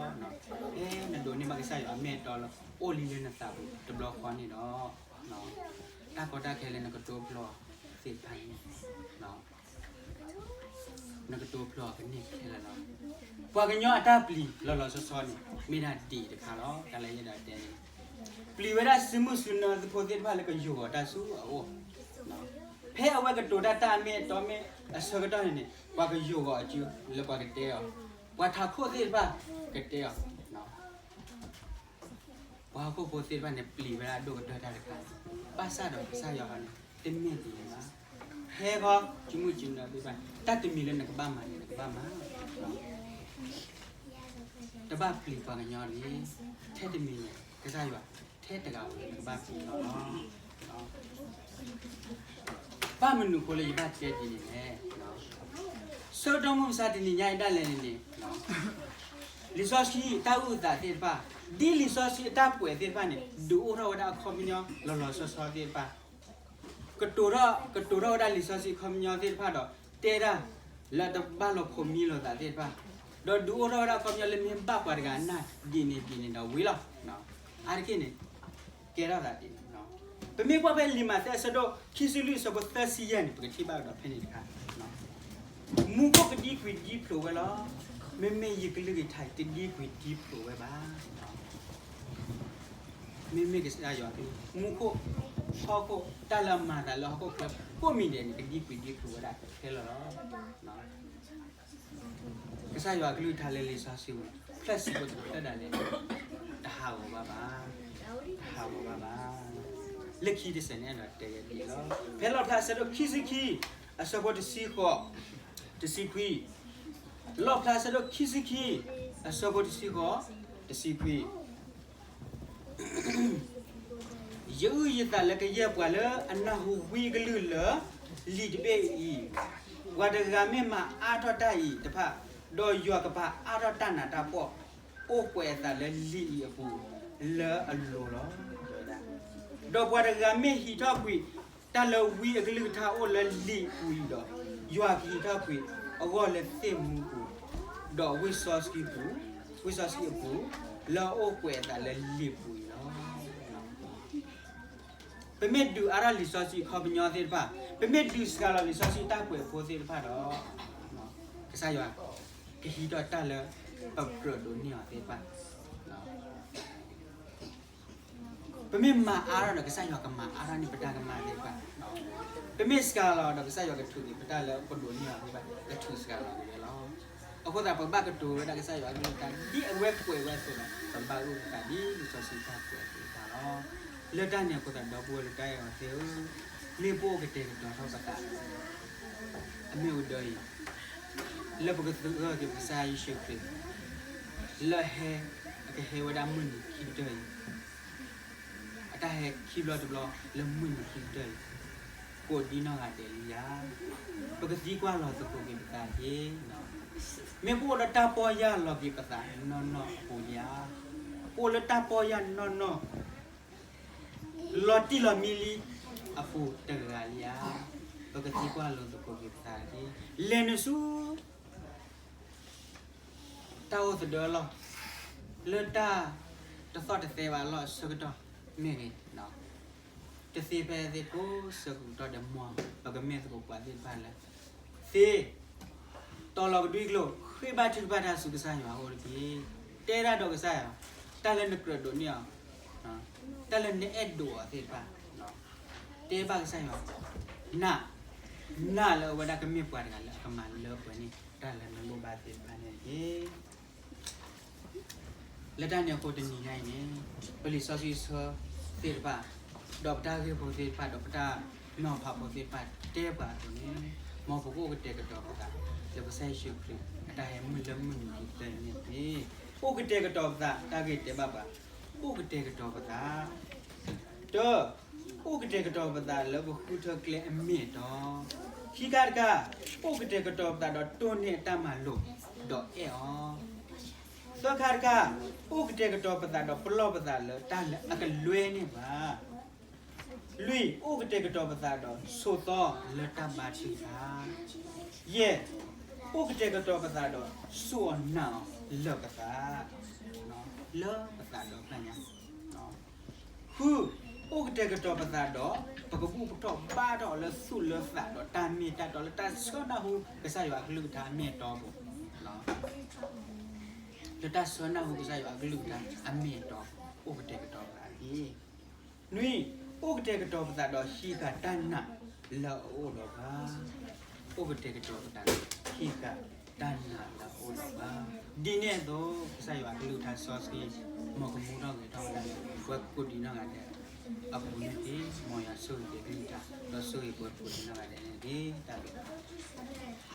အဲ နဒိးန့ၢ်ဘၣ်ကစၢ်ယွၤအမ့ၢ်အတီလၢ အိၣ်လံလၢနသးပူၤတဘျီဃီန့ၣ်ဒီး တၢ်ကီတၢ်ခဲလၢနကတိဖျိအီၤသ့ၣ်တဖၣ်န့ၣ် နကတိဖျိအီၤကန့ၢ်ခဲလၢာ်လီၤ. ပှၤကညီအတၢ်ပျံၤလီၤလီၤဆီဆီန့ၣ် မ့ၢ်ဒၣ်ဒ်အံၤတခါလီၤ. တၢ်လၢယအဲၣ်ဒိးတဲန့ၣ် ပျံၤဝဲဒၣ်စုမုၢ်စုနၢသုးဖိသ့ၣ်တဖၣ်လၢကယိာ်ဂီၤတၢ်ဆူအအိၣ်, ဖဲအဝဲကတိၤတၢ်တၢ်အမ့ၢ်အတီမ့ၢ်အဆၢကတီၢ်န့ၣ်န့ၣ် ပှၤကယိာ်ဂီၤအစုလၢပှၤကတဲအီၤ, ပှၤထးခိၣ်သ့ၣ်တဖၣ်ကတဲအီၤ ပှၤဟီၣ်ခိၣ်ဖိသ့ၣ်တဖၣ်န့ၣ် ပျံၤဝဲဒၣ်ဒိၣ်ကတၢၢ်တၢ်တခါန့ၣ်, ဘၣ်ဆၣ်ဒီးကစၢ်ယွၤန့ၣ် တမ့ၢ်ဒ်န့ၣ်ဘၣ်. ဟဲဃီ စုမုၢ်စုနၢသ့ၣ်တဖၣ် တၢ်တမံၤလၢနကဘၣ်မၤန့ၣ် နကဘၣ်မၤ, တဘၣ်ပျံၤပှၤကညီလံ. ထဲတမံၤန့ၣ် ကစၢ်ယွၤထဲတဂၤဧိၤန့ၣ် နကဘၣ်ပျံၤလီၤ. ဘၣ်မနုၤအဃိလၢယဘၣ်တဲဒ်န့ၣ်လဲၣ်. ဆၢကတီၢ်မုၢ်မဆါတနံၤညါအံၤဒၣ်လဲာ်န့ၣ်န့ၣ် လံာ်စီဆှံတၢ်အုၣ်အသးသ့ၣ်တဖၣ်, ဒ်လံာ်စီဆှံအတၢ်ကွဲးသ့ၣ်တဖၣ်န့ၣ် ဒုးအိၣ်ထီၣ်ဝဲဒၣ်အခီပညီလီၤလီၤဆီဆီသ့ၣ်တဖၣ်, ကတိၤထီၣ် ကတိၤထီၣ်ဝဲဒၣ်လံာ်စီဆှံအခီပညီသ့ၣ်တဖၣ်ဒီး တဲဒၣ်လၢတဘၣ်လိာ်ဖိးမံလိာ်သးသ့ၣ်တဖၣ်, ဒီးဒုးအိၣ်ထီၣ်ဝဲဒၣ်အခီပညီလၢမ့ၢ်ဘၣ်ပှၤတဂၤအနၢ်ဒ်န့ၣ်ဒ်န့ၣ်ဒီးဝံၤလီၤ. အါတက့ၢ်န့ၣ် ကဲထီၣ်သးဒ်န့ၣ် ပမ့ၢ်ကွၢ်ဖဲလံာ်မးသဲအဆၢဒိၣ်ခံဆံလွံၢ်အဆၢဖိသၢဆံယဲၢ်န့ၣ် ပကထံၣ်ဘၣ်ကဒီးဖဲန့ၣ်တခါ, မူခိၣ်ကဒံကွံာ်ဒံဖျိးဝဲလီၤ. မ့မ့ၢ်ယကလုၢ်ကထါအံၤ တဒံကွံာ်ဒံဖျိးဝဲဘၣ်. မ့မ့ၢ်ကစၢ်ယွၤကလုၢ် မူခိၣ် ဟီၣ်ခိၣ် တၢ်လၢအမၤသးလၢဟီၣ်ခိၣ်ချၢကိးမံၤဒဲးန့ၣ် ကဒံကွံာ်ဒံဖျိးဝဲဒၣ်ခဲလၢာ်လီၤ. ကစၢ်ယွၤအကလုၢ်ကထါလၢလံာ်စီဆှံပူၤန့ၣ် ဖျၢၣ်ဆံးဖိတဖျၢၣ်ဒၣ်လဲာ်န့ၣ် တဟးဂီၤဘၣ်ဘၣ်, တဟးဂီၤဘၣ်ဘၣ်. လၢခံတစဲးန့ၣ်အဲၣ်ဒိးတဲဝဲဒ်အံၤလီၤ. ဖဲလီၣ်ဖျါအဆၢဒိၣ်ခံဆံခံ အဆၢဖိတဆံဃိး တဆံခွံ, လီၣ်ဖျါအဆၢဒိၣ်ခံဆံခံ အဆၢဖိတဆံဃိး တဆံခွံ ယအုၣ်ယသးလၢကယဲၢ်ပှၤလၢအနၢ်ဟူဝံအကလုၢ်လၢ လံာ်တဘ့ၣ်အံၤ, ပှၤတဂၤမ့ၢ်မၤအါထီၣ်တၢ်အံၤတဖၣ်, ဒီးယွၤကပာ်အါထီၣ်တၢ်နးတၢ်ဖှီၣ် အိၣ်ကွဲးအသးလၢလံာ်အံၤအပူၤလၢအလိၤလီၤ. ဒီးပှၤတဂၤမ့ၢ်ဟံးထီၣ်ကွံာ် တၢ်လၢဝံအကလုၢ်ကထါအိၣ်လၢလံာ်ပူၤအံၤဒီး, ယွၤကဟံးထီၣ်ကွံာ်အဂီၢ်လၢသ့ၣ်မူပူၤ, ဒီးဝံစီဆှံပူၤ, ဝံစီဆှံအပူၤ, လၢအအိၣ်ကွဲးအသးလၢလံာ်ပူၤအံၤလီၤ. ပမ့ၢ်ဒုးအါထီၣ်လံာ်စီဆှံအခီပညီသ့ၣ်တဖၣ်, ပမ့ၢ်ဒုးစှၤလီၤလံာ်စီဆှံအတၢ်ကွဲးဖိသ့ၣ်တဖၣ်ဒီး, ကစၢ်ယွၤကဟံးထီၣ်တၢ်လၢပကြၢးဒိးန့ၢ်အီၤသ့ၣ်တဖၣ် ပမ့ၢ်မၤအါထီၣ်ဒီး ကစၢ်ယွၤကမၤအါထီၣ်န့ၢ်ပတၢ်ကမၣ်သ့ၣ်တဖၣ်, ပမ့ၢ်စှၤလီၤဒီး ကစၢ်ယွၤကထုးန့ၢ်ပတၢ်လၢပဒိးန့ၢ်အီၤသ့ၣ်တဖၣ် ကထုးစှၤလီၤဝဲလီၤ. အဃိသတး ပဘၣ်ကတိၤဝဲဒၣ်ကစၢ်ယွၤအကလုၢ်ကထါ ဒ်အဝဲကွဲးဝဲအသိးဒီး ပဘၣ်အုၣ်အသးဒ်လံာ်စီဆှံတၢ်ကွဲးသ့ၣ်တဖၣ်လီၤ. လၢတၢ်န့ၣ်အဃိသတး ဒီပုၢ်ဝဲၢ်လၢတၢ်အဲၣ်အီၤသ့ၣ်ဧၢ, မ့ၢ်ပအိၣ်ကတဲာ်ကတီၤထီၣ်ပသး အမ့ၢ်အူဒၢအံၤ လၢပကသဂၢၢ်က့ၤပကစၢ်ယ့ၣ်ၡူးခရံာ် လၢအဟဲ အကဟဲဝဲဒၣ်မုၢ်နံၤခံကတၢၢ်အံၤ, အတၢ်ဟဲခံဘျီတဘျီလၢမုၢ်နံၤခံကတၢၢ်အံၤ, ကိးဒံနီၢ်ဂၤဒဲးလံဧါ. ပကသံကွၢ်လီၤသကိးက့ၤပသးတက့ၢ်. မ့ၢ်ပအိၣ်လၢတၢ်ပီၢ်ယၢ်လီၤက့ၤပသးနီၢ်နီၢ်အပူၤလံဧါ. ပအိၣ်လၢတၢ်ပီၢ်ယၢ်နီၢ်နီၢ် လီၤတံၢ်လီၤမံလံအပူၤတဂၤလံဧါ. ပကသံကွၢ်လီၤသကိးက့ၤပသးတက့ၢ်. လဲၤနုာ်ဆူ တၢ်အိၣ်သဒၢအလီၢ်, လၢတၢ်တသီၣ်တသဲဘၣ်အလီၢ်အဆၢကတီၢ်မ့ၢ်ဂ့ၤ, တသ့ဖဲအသ့ၣ်ကိးဆၢကတီၢ်ဒီး မ်ပကမ့ၢ်သကိးပှၤသ့ၣ်တဖၣ်လၢ သ့, တီၤလီၤကဒွံကျိာ် ဃ့ဘါထုကဖၣ်တၢ်ဆူကစၢ်ယွၤအအိၣ်တက့ၢ်. တဲဒၣ်ဒီးကစၢ်ယွၤ, တၢ်လၢနကြၢးဒိးန့ၢ်အီၤ, တၢ်လၢနအဲၣ်ဒိးအီၤသ့ၣ်တဖၣ်, တဲဘၣ်ကစၢ်ယွၤ, နာ်, နာ်လၢအဝဲဒၣ်ကမ့ၢ်ပှၤတဂၤလၢအကမၤလၢပှဲၤန့ၢ် တၢ်လၢနလိၣ်ဘၣ်သ့ၣ်တဖၣ်န့ၣ်တက့ၢ်. လၢတၢ်န့ၣ်အဃိတနံၤညါအံၤန့ၣ်, ပလံာ်စီဆှံဆၢသ့ၣ်တဖၣ်, ဒီးပတၢ်ဂ့ၢ်ဖိသ့ၣ်တဖၣ်, ဒီးပတၢ်နီၤဖးဖိသ့ၣ်တဖၣ်တဲပှၤအသိးန့ၣ်, မ်ပကအိၣ်ကတဲာ်ကတီၤပသး လၢကစၢ်ယ့ၣ်ၡူးခရံာ်အတၢ်ဟဲမုၢ်လၢမုၢ်နံၤခံကတၢၢ်အံၤန့ၣ်တက့ၢ်. အိၣ်ကတဲာ်ကတီၤပသး, တၢ်ဂ့ၢ်တဲဘၣ်ပှၤ, အိၣ်ကတဲာ်ကတီၤပသး တၢ, အိၣ်ကတဲာ်ကတီၤပသးလၢပဃုထၢကျဲအမ့ၢ်အတီ, ခံခါတခါ, အိၣ်ကတဲာ်ကတီၤပသးဒီးတိၢ်န့ၢ်အတၢ်မၤလိာ်, ဒီးအဲၣ်အီၤ, သၢခါတခါ, အိၣ်ကတဲာ်ကတီၤပသးဒီးပလီၢ်ပသးလၢတၢ်လၢအကလွဲန့ၢ်ပှၤ, လွံၢ်, အိၣ်ကတဲာ်ကတီၤပသးဒီးဆိးသီလၢတၢ်ဘါထုကဖၣ်, ယဲၢ်, အိၣ်ကတဲာ်ကတီၤပသးဒီးစူၢ်အီၤနာ်အီၤလၢပသး, လၢပသးဒီဖျၢၣ်ညါ ဃု, အိၣ်ကတဲာ်ကတီၤပသးဒီး ပကဘူၣ်ပတီၢ်ဘါထီၣ်အီၤလၢသူၣ်လၢသးဒီးတၢ်မ့ၢ်တၢ်တီလၢတၢ်ဆှၢနၢ်ဟူကစၢ်ယွၤအကလုၢ်ကထါအမ့ၢ်အတီအပူၤ, လၢတၢ်ဆှၢနၢ်ဟူကစၢ်ယွၤအကလုၢ်ကထါအမ့ၢ်အတီ, အိၣ်ကတဲာ်ကတီၤပသးတက့ၢ်. နွံ, အိၣ်ကတဲာ်ကတီၤပသးဒီးဟံးဃာ်တၢ်နာ်လၢအအိၣ်ဒီးပှၤ, အိၣ်ကတဲာ်ကတီၤပသးဒီးဟံးဃာ်တၢ်နာ်လၢအအိၣ်ဒီးပှၤ, ဒ်န့ၣ်အသိး ကစၢ်ယွၤအကလုၢ်ကထါစီဆှံ မ်ကမူထီၣ်ဂဲၤထီၣ်ဝဲဒၣ်လၢ ပှၤကိးဒံးနီၢ်ဂၤဒဲးအပူၤန့ၣ်တက့ၢ်. မ်ယွၤဆိၣ်ဂ့ၤက့ၤအကလုၢ်ကထါ ဒီးဆိၣ်ဂ့ၤပှၤကိးဒံးနီၢ်ဂၤဒဲးန့ၣ်တက့ၢ်. တၢ်ဘျုး